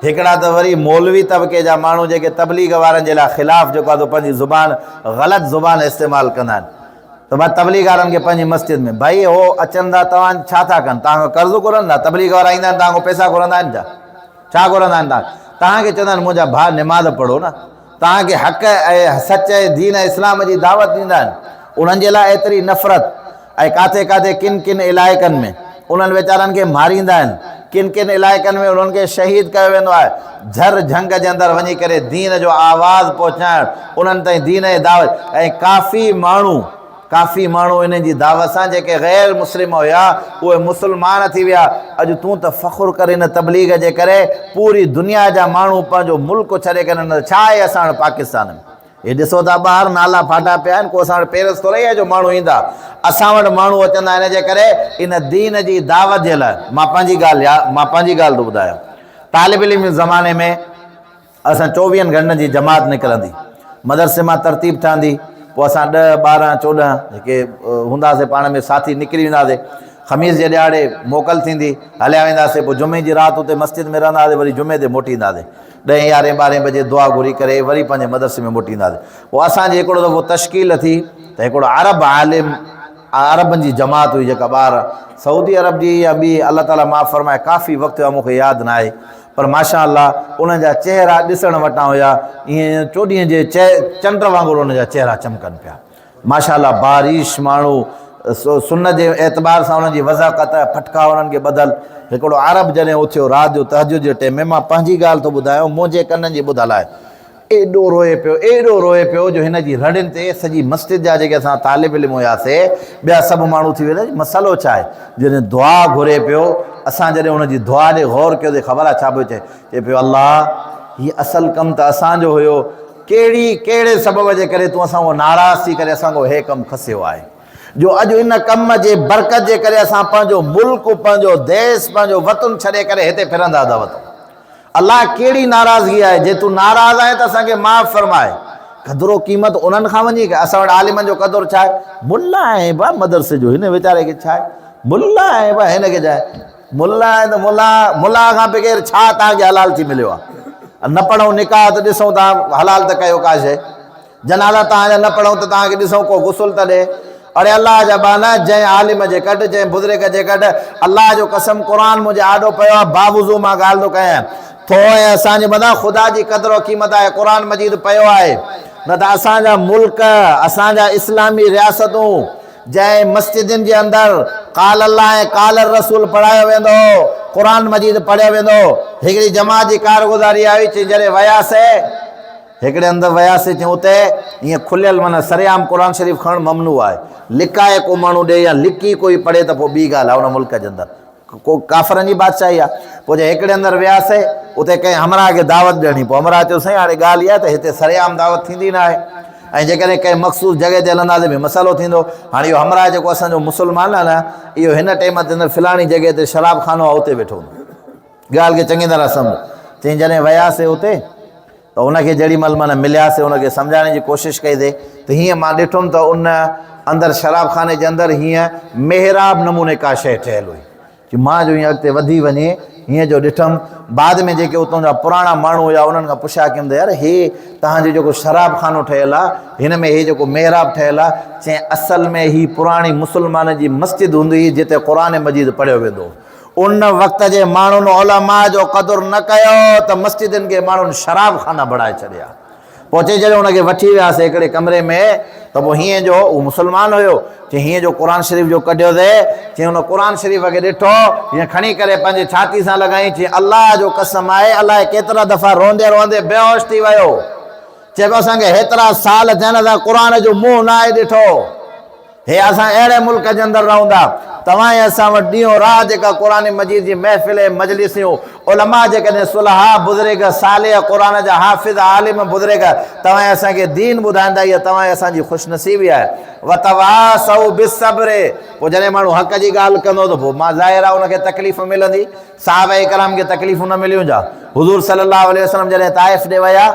هڪڙا ته وري مولوي طبقي جا ماڻهو جيڪي تبليغ وارن جي لاء خلاف جيڪو آهي سو پنهنجي زبان غلط زبان استعمال ڪندا آهن ته ڀا تبليغ وارن کي پنهنجي مسجد ۾ ڀائي هو اچن ٿا توهان ڇا ٿا ڪن توهان کان قرض گهرن ٿا تبليغ وارا ايندا آهن توهان کان پئسا گهرندا آهن ڇا ڇا گهرندا آهن توهان توهان کي چوندا آهن منهنجا ڀاء نماز پڙهو نه توهان کي حق ۽ سچ ۽ دين ۽ اسلام جي دعوت ڏيندا آهن انهن جي لاء ايتري نفرت ۽ ڪاٿي ڪاٿي ڪن ڪن علائقن ۾ انهن ويچارن کي ماريندا آهن ڪن ڪن علائقن ۾ انهن کي شهيد ڪيو ويندو آهي جھر جھنگ جي اندر وڃي ڪري دين جو آواز پهچائڻ انهن تائين دين جي دعوت ۽ ڪافي ماڻهو ڪافي ماڻهو انهن جي دعوت سان جيڪي غير مسلم هيا اهي مسلمان ٿي ويا. اڄ تون ته فخر ڪر ان تبليغ جي ڪري پوري دنيا جا ماڻهو پنهنجو ملڪ ڇڏي ڪري نه ڇا آهي اسان وٽ پاڪستان ۾ هي ڏسو ٿا ٻاهر نالا ڦاٽا پيا آهن ڪو اسان وٽ پيرس ٿورئي آهي جو ماڻهو ايندا اسان وٽ ماڻهو اچندا ان جي ڪري ان دين جي دعوت جي لاء مان پنهنجي ڳالهه مان پنهنجي ڳالهه ٿو ٻڌايان طالب علم جي زماني ۾ اسان چوويهن گهنٽن جي جماعت نڪرندي، مدرسي مان ترتيب ٺهندي، پوء اسان ڏهه، 12، 14 جيڪي هونداسين پاڻ ۾ ساٿي نڪري وينداسين. خميس جي ڏهاڙي موڪل ٿيندي، هليا وينداسين، پوء جمعي جي رات اتي مسجد ۾ رهنداسين، وري جمعي تي موٽي اينداسين. ڏهين، يارهين، ٻارهين بجي دعا گهري ڪري وري پنهنجي مدرسي ۾ موٽي اينداسين. پوء اسان جي هڪڙو دفعو تشڪيل ٿي ته هڪڙو عرب عالم عربن جي جماعت هئي جيڪا ٻاهر سعودي عرب جي يا ٻي الله تعالي معاف فرمائي ڪافي وقت ٿيو آهي مون کي ياد ناهي پر ماشاء الله انهن جا چهرا ڏسڻ وٽان هيا ائين چوڏهين جي چنڊ وانگر انهن جا چهرا چمڪن پيا ماشاء الله باريش ماڻهو سنت جي اعتبار سان انهن جي وضاقت پٽڪا انهن کي ٻڌل هڪڙو عرب جڏهن اٿيو رات جو تهجد جي ٽيم ۾ مان پنهنجي ڳالهه ٿو ٻڌايان منهنجي ڪنن جي ٻڌل آهي ايڏو روئي پيو ايڏو روئي پيو جو هن جي رڙين تي سڄي مسجد جا جيڪي اسان طالب علم هياسي ٻيا سڀ ماڻهو اٿي ويا مسئلو ڇا آهي جڏهن دعا گهري پيو اسان جڏهن ان جي دعا ڏي غور ڪيو ته خبر آهي ڇا پيو چئي چئي پيو الله هي اصل ڪم ته اسان جو هيو ڪهڙي ڪهڙي سبب جي ڪري تون اسان کان ناراض ٿي ڪري اسان کان هي ڪم کسيو آهي جو اڄ ان ڪم جي برڪت جي ڪري اسان پنهنجو ملڪ پنهنجو ديس پنهنجو وطن ڇڏي ڪري هتي ڦرندا ٿا وتون الله ڪهڙي ناراضگي آهي جي تون ناراض آهين ته اسان کي معاف فرماء. قدر و قيمت انهن کان وڃي ڪر اسان وٽ عالمن جو قدر ڇا آهي ملا آهي با مدرسي جو هن ويچاري کي ڇا آهي ملا آهي با هن کي ڇا آهي ملا آهي ته ملا ملا کان بغير ڇا توهان کي حلال ٿي مليو آهي نه پڙهون نڪاح ته ڏسون توهان حلال ته ڪيو ڪا شيء جنازا توهان جا نه پڙهون ته توهان کي ڏسون ڪو غسل ته ڏي. اڙي الله جا ٻانها جنهن عالم جي ڪڍ جنهن بزرگ جي ڪڍ الله جو قسم قرآن منهنجي آڏو پيو آهي باوضو مان ڳالهه ٿو ڪيان ٿو ۽ اسان جي مٿان خدا جي قدر و قيمت آهي قرآن مجيد پيو آهي نه ته اسان جا ملڪ اسان جا اسلامي رياستون جنهن مسجدن جي اندر قال الله ۽ قال الرسول پڙهايو ويندو هو قرآن مجيد پڙهيو ويندو هو هڪڙي جماعت جي ڪارگذاري آئي چي جڏهن وياسي هڪڙي هنڌ وياسين چيائون اتي ائين کليل معنيٰ سرعام قرآن شريف کڻڻ ممنوع آهي. لڪائي ڪو ماڻهو ڏي يا لڪي ڪوئي پڙهي ته پوء ٻي ڳالهه آهي ان ملڪ جي اندر ڪو ڪافرن جي بادشاهي آهي. پوء جي هڪڙي اندر وياسين اتي ڪنهن همراهه کي دعوت ڏيڻي پوء همراهه چيو سائين هاڻي ڳالهه اها آهي ته هتي سرعام دعوت ٿيندي نه آهي ۽ جيڪڏهن ڪنهن مخصوص جڳهه تي هلنداسين به مسئلو ٿيندو. هاڻي اهو همراهه جيڪو اسان جو مسلمان آهي نه اهو هن ٽيم تي اندر فلاڻي جڳهه تي شراب خانو آهي اتي ويٺو هوندو. ڳالهه کي چڱي طرح سمجهه. چيائين جڏهن وياسين اتي ته ان کي جهڙي مهل معنيٰ ملياسين ان کي سمجهائڻ جي ڪوشش ڪئي سي ته هيئن مان ڏٺم ته ان اندر شراب خاني جي اندر هيئن محراب نموني ڪا شيء ٺهيل هئي. چي مان جو هيئن اڳتي وڌي وڃي هيئن جو ڏٺم بعد ۾ جيڪي اتان جا پراڻا ماڻهو هيا انهن کان پڇا ڪيم ته يار هي تهان جو جيڪو شراب خانو ٺهيل آهي هن ۾ هي جيڪو محراب ٺهيل آهي چيائين اصل ۾ هي پراڻي مسلمانن جي مسجد هوندي هئي جتي قرآن مجيد پڙهيو ويندو هو. ان وقت جي ماڻهن علماء جو قدر نه ڪيو ته مسجدن کي ماڻهن شراب خانا بڻائي ڇڏيا. پوء چي جڏهن ان کي وٺي وياسي هڪڙي ڪمري ۾ ته پوء هيئن جو هو مسلمان هيو چي هيئن جو قرآن شريف جو ڪڍيوسي چي ان قرآن شريف کي ڏٺو هيئن کڻي ڪري پنهنجي ڇاتي سان لڳائين چي الله جو قسم آهي الائي ڪيترا دفعا روئندي روئندي بيهوش ٿي ويو چي پيو اسان کي هيترا سال ٿيا آهن اسان قرآن جو منهن ناهي ڏٺو. هي اسان اهڙي ملڪ جي اندر رهون ٿا، توهان ۽ اسان وٽ ڏينهون رات جيڪا قرآن مجيد جي محفل ۽ مجلسيون، علماء جيڪڏهن صلحاء، بزرگ، صالح، قرآن جا حافظ، عالم، بزرگ توهان ۽ اسان کي دين ٻڌائين ٿا اها توهان ۽ اسان جي خوش نصيبي آهي. وتواصوا بالصبر پوء جڏهن ماڻهو حق جي ڳالهه ڪندو ته پوء مان ظاهر آهي ان کي تڪليف ملندي. صحابه ڪرام کي تڪليفون نه مليون ڇا؟ حضور صلي الله عليه وسلم جڏهن طائف ڏي ويا،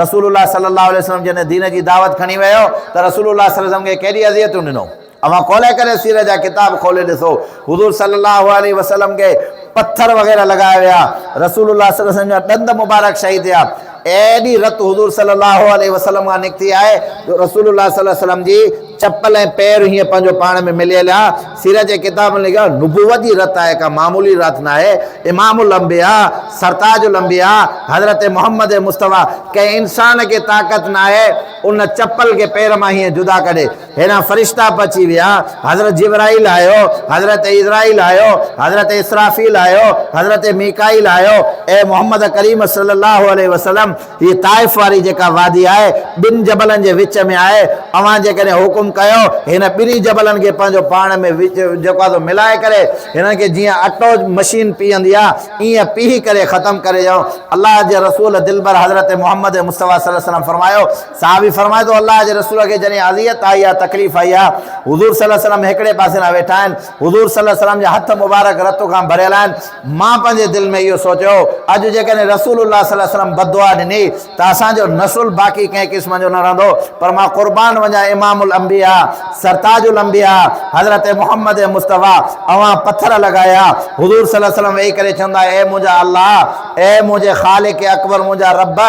رسول الله صلي الله عليه وسلم جڏهن دين جي دعوت کڻي ويو ته رسول الله صلي الله عليه وسلم کي ڪيڏي اذيتون ڏنو. اوهان کولي ڪري سيرت جا ڪتاب کولي ڏسو، حضور صلي الله عليه وسلم کي پٿر وغيره لڳايا ويا، رسول الله صلي الله عليه وسلم جا ڏند مبارڪ شهيد ٿيا، ايڏي رت حضور صلي الله عليه وسلم کان نڪتي آهي جو رسول الله صلي الله عليه وسلم جي چپل ۽ پير هيئن پنهنجو پاڻ ۾ مليل آ. سيرت جي ڪتاب ۾ لکيو آهي، نبوت جي رت آهي، ڪا معمولي رت ناهي. امام الانبياء، سرتاج الانبياء، حضرت محمد مصطفيٰ، ڪنهن انسان کي طاقت ناهي ان چپل کي پير مان هيئن جدا ڪڍي. هيڏانهن فرشتا پهچي ويا، حضرت جبرائيل آيو، حضرت عزرائيل آيو، حضرت اسرافيل آيو، حضرت ميڪائيل آيو، اي محمد ڪريم صلي الله عليه وسلم! هيء طائف واري جيڪا وادي آهي، ٻن جبلن جي وچ ۾ آهي، اوهان جيڪڏهن حڪم ڪيو، هن ٻنهي جبلن کي پنهنجو پاڻ ۾ وچ جيڪو آهي سو ملائي ڪري، هنن کي جيئن اٽو مشين پيهندي آهي، ائين پيهي ڪري ختم ڪري ڏيون. الله جي رسول دلبر حضرت محمد مصطفيٰ صلي الله عليه وسلم فرمايو، صحابي فرمائي ٿو، الله جي رسول کي جڏهن اذيت آئي آهي، تڪليف آئي آهي، حضور صلي الله عليه وسلم هڪڙي پاسي ڏانهن ويٺا آهن، حضور صلي الله عليه وسلم جا هٿ مبارڪ رت کان ڀريل آهن، مان پنهنجي دل ۾ اهو سوچيو، اڄ جيڪڏهن رسول الله صلي الله عليه وسلم بددعا ڏني ته اسان جو نسل باقي ڪنهن قسم جو نه رهندو، پر مان قربان وڃان امام الانبياء. الانبياء، سرتاج الانبياء حضرت محمد مصطفيٰ اوهان پٿر لڳايا، حضور صلي الله عليه وسلم ويهي ڪري چوندا اي منهنجا الله، اي منهنجي خالق اڪبر منهنجا رب!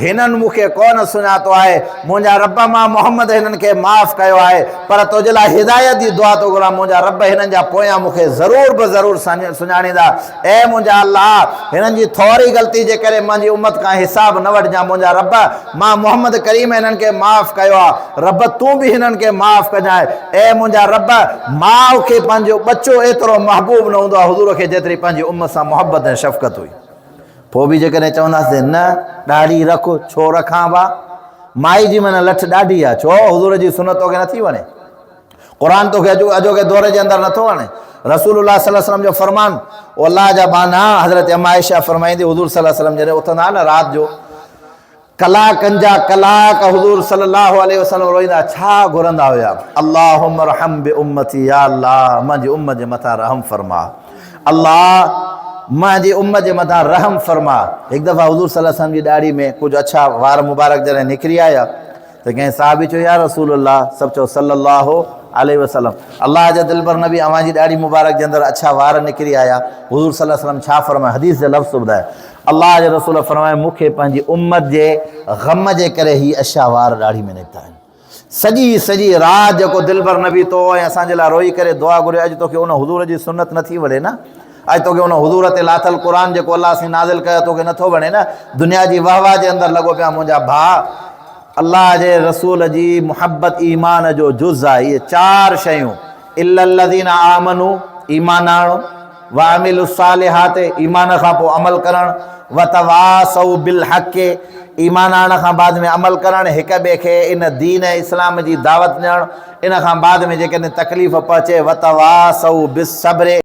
هنن مون کي ڪونه سڃاتو آهي، منهنجا رب مان محمد هنن کي معاف ڪيو آهي، پر تنهنجي لاء هدايت جي دعا ٿو گهران، منهنجا رب هنن جا پويان مون کي ضرور به ضرور سڃاڻيندا، اي منهنجا الله! هنن جي ٿوري غلطي جي ڪري منهنجي امت کان حساب نه وٺجان، منهنجا رب مان محمد ڪريم هنن کي معاف ڪيو آهي، رب تون به هنن کي معاف ڪجانء، اي منهنجا رب! ماء کي پنهنجو ٻچو ايترو محبوب نه هوندو آهي حضور کي جيتري پنهنجي امت سان محبت ۽ شفقت هئي. پوء به جيڪڏهن چونداسين نه ڏاڙهي رک، ڇو رکان ڀا؟ مائي جي معنيٰ لٺ ڏاڍي آ، ڇو حضور جي سنت توکي نٿي وڻي؟ قرآن توکي اڄوڪي دور جي اندر نٿو وڻي؟ رسول الله صلي الله عليه وسلم جو فرمان، او الله جا ٻانها، حضرت ام عائشه فرمائيندي حضور صلي الله عليه وسلم جڏهن اٿندا نه رات جو ڪلاڪن جا ڪلاڪ حضور صلي الله عليه وسلم روئيندا ڇا گهرندا هيا اللهم ارحم بامتي يا الله منهنجي امت جي مٿان رحم فرما الله منهنجي امت جي مٿان رحم فرما هڪ دفعه حضور صلي الله عليه وسلم جي ڏاڙهي ۾ ڪجهه اڇا وار مبارڪ جڏهن نڪري آيا ته ڪنهن صحابي چيو يا رسول الله سڀ چئو صلي الله عليه وسلم الله جا دلبر نبي اوهان جي ڏاڙهي مبارڪ جي اندر اڇا وار نڪري آيا حضور صلي الله عليه وسلم ڇا فرمايو حديث جا لفظ ٻڌايا الله جي رسول فرمايو، مون کي پنهنجي امت جي غم جي ڪري هي اشا وار ڏاڙهي ۾ نڪتا آهن. سڄي سڄي رات جيڪو دلبر نبي تو ۽ اسان جي لاء روئي ڪري دعا گهري، اڄ توکي ان حضور جي سنت نٿي وڻي نه؟ اڄ توکي ان حضور تي لاٿل قرآن جيڪو الله سائين نازل ڪيو توکي نٿو وڻي نه؟ دنيا جي وهه واه جي اندر لڳو پيا منهنجا ڀاء! الله جي رسول جي محبت ايمان جو جز آهي. اهي چار شيون الا الذين آمنوا ايمان آڻڻ، وعملوا الصالحات ايمان کان پوء عمل ڪرڻ، وتواصوا بالحق ايمان آڻڻ کان بعد ۾ عمل ڪرڻ، هڪ ٻئي کي ان دين اسلام جي دعوت ڏيڻ، ان کان بعد ۾ جيڪڏهن تڪليف پهچي وتواصوا بالصبر.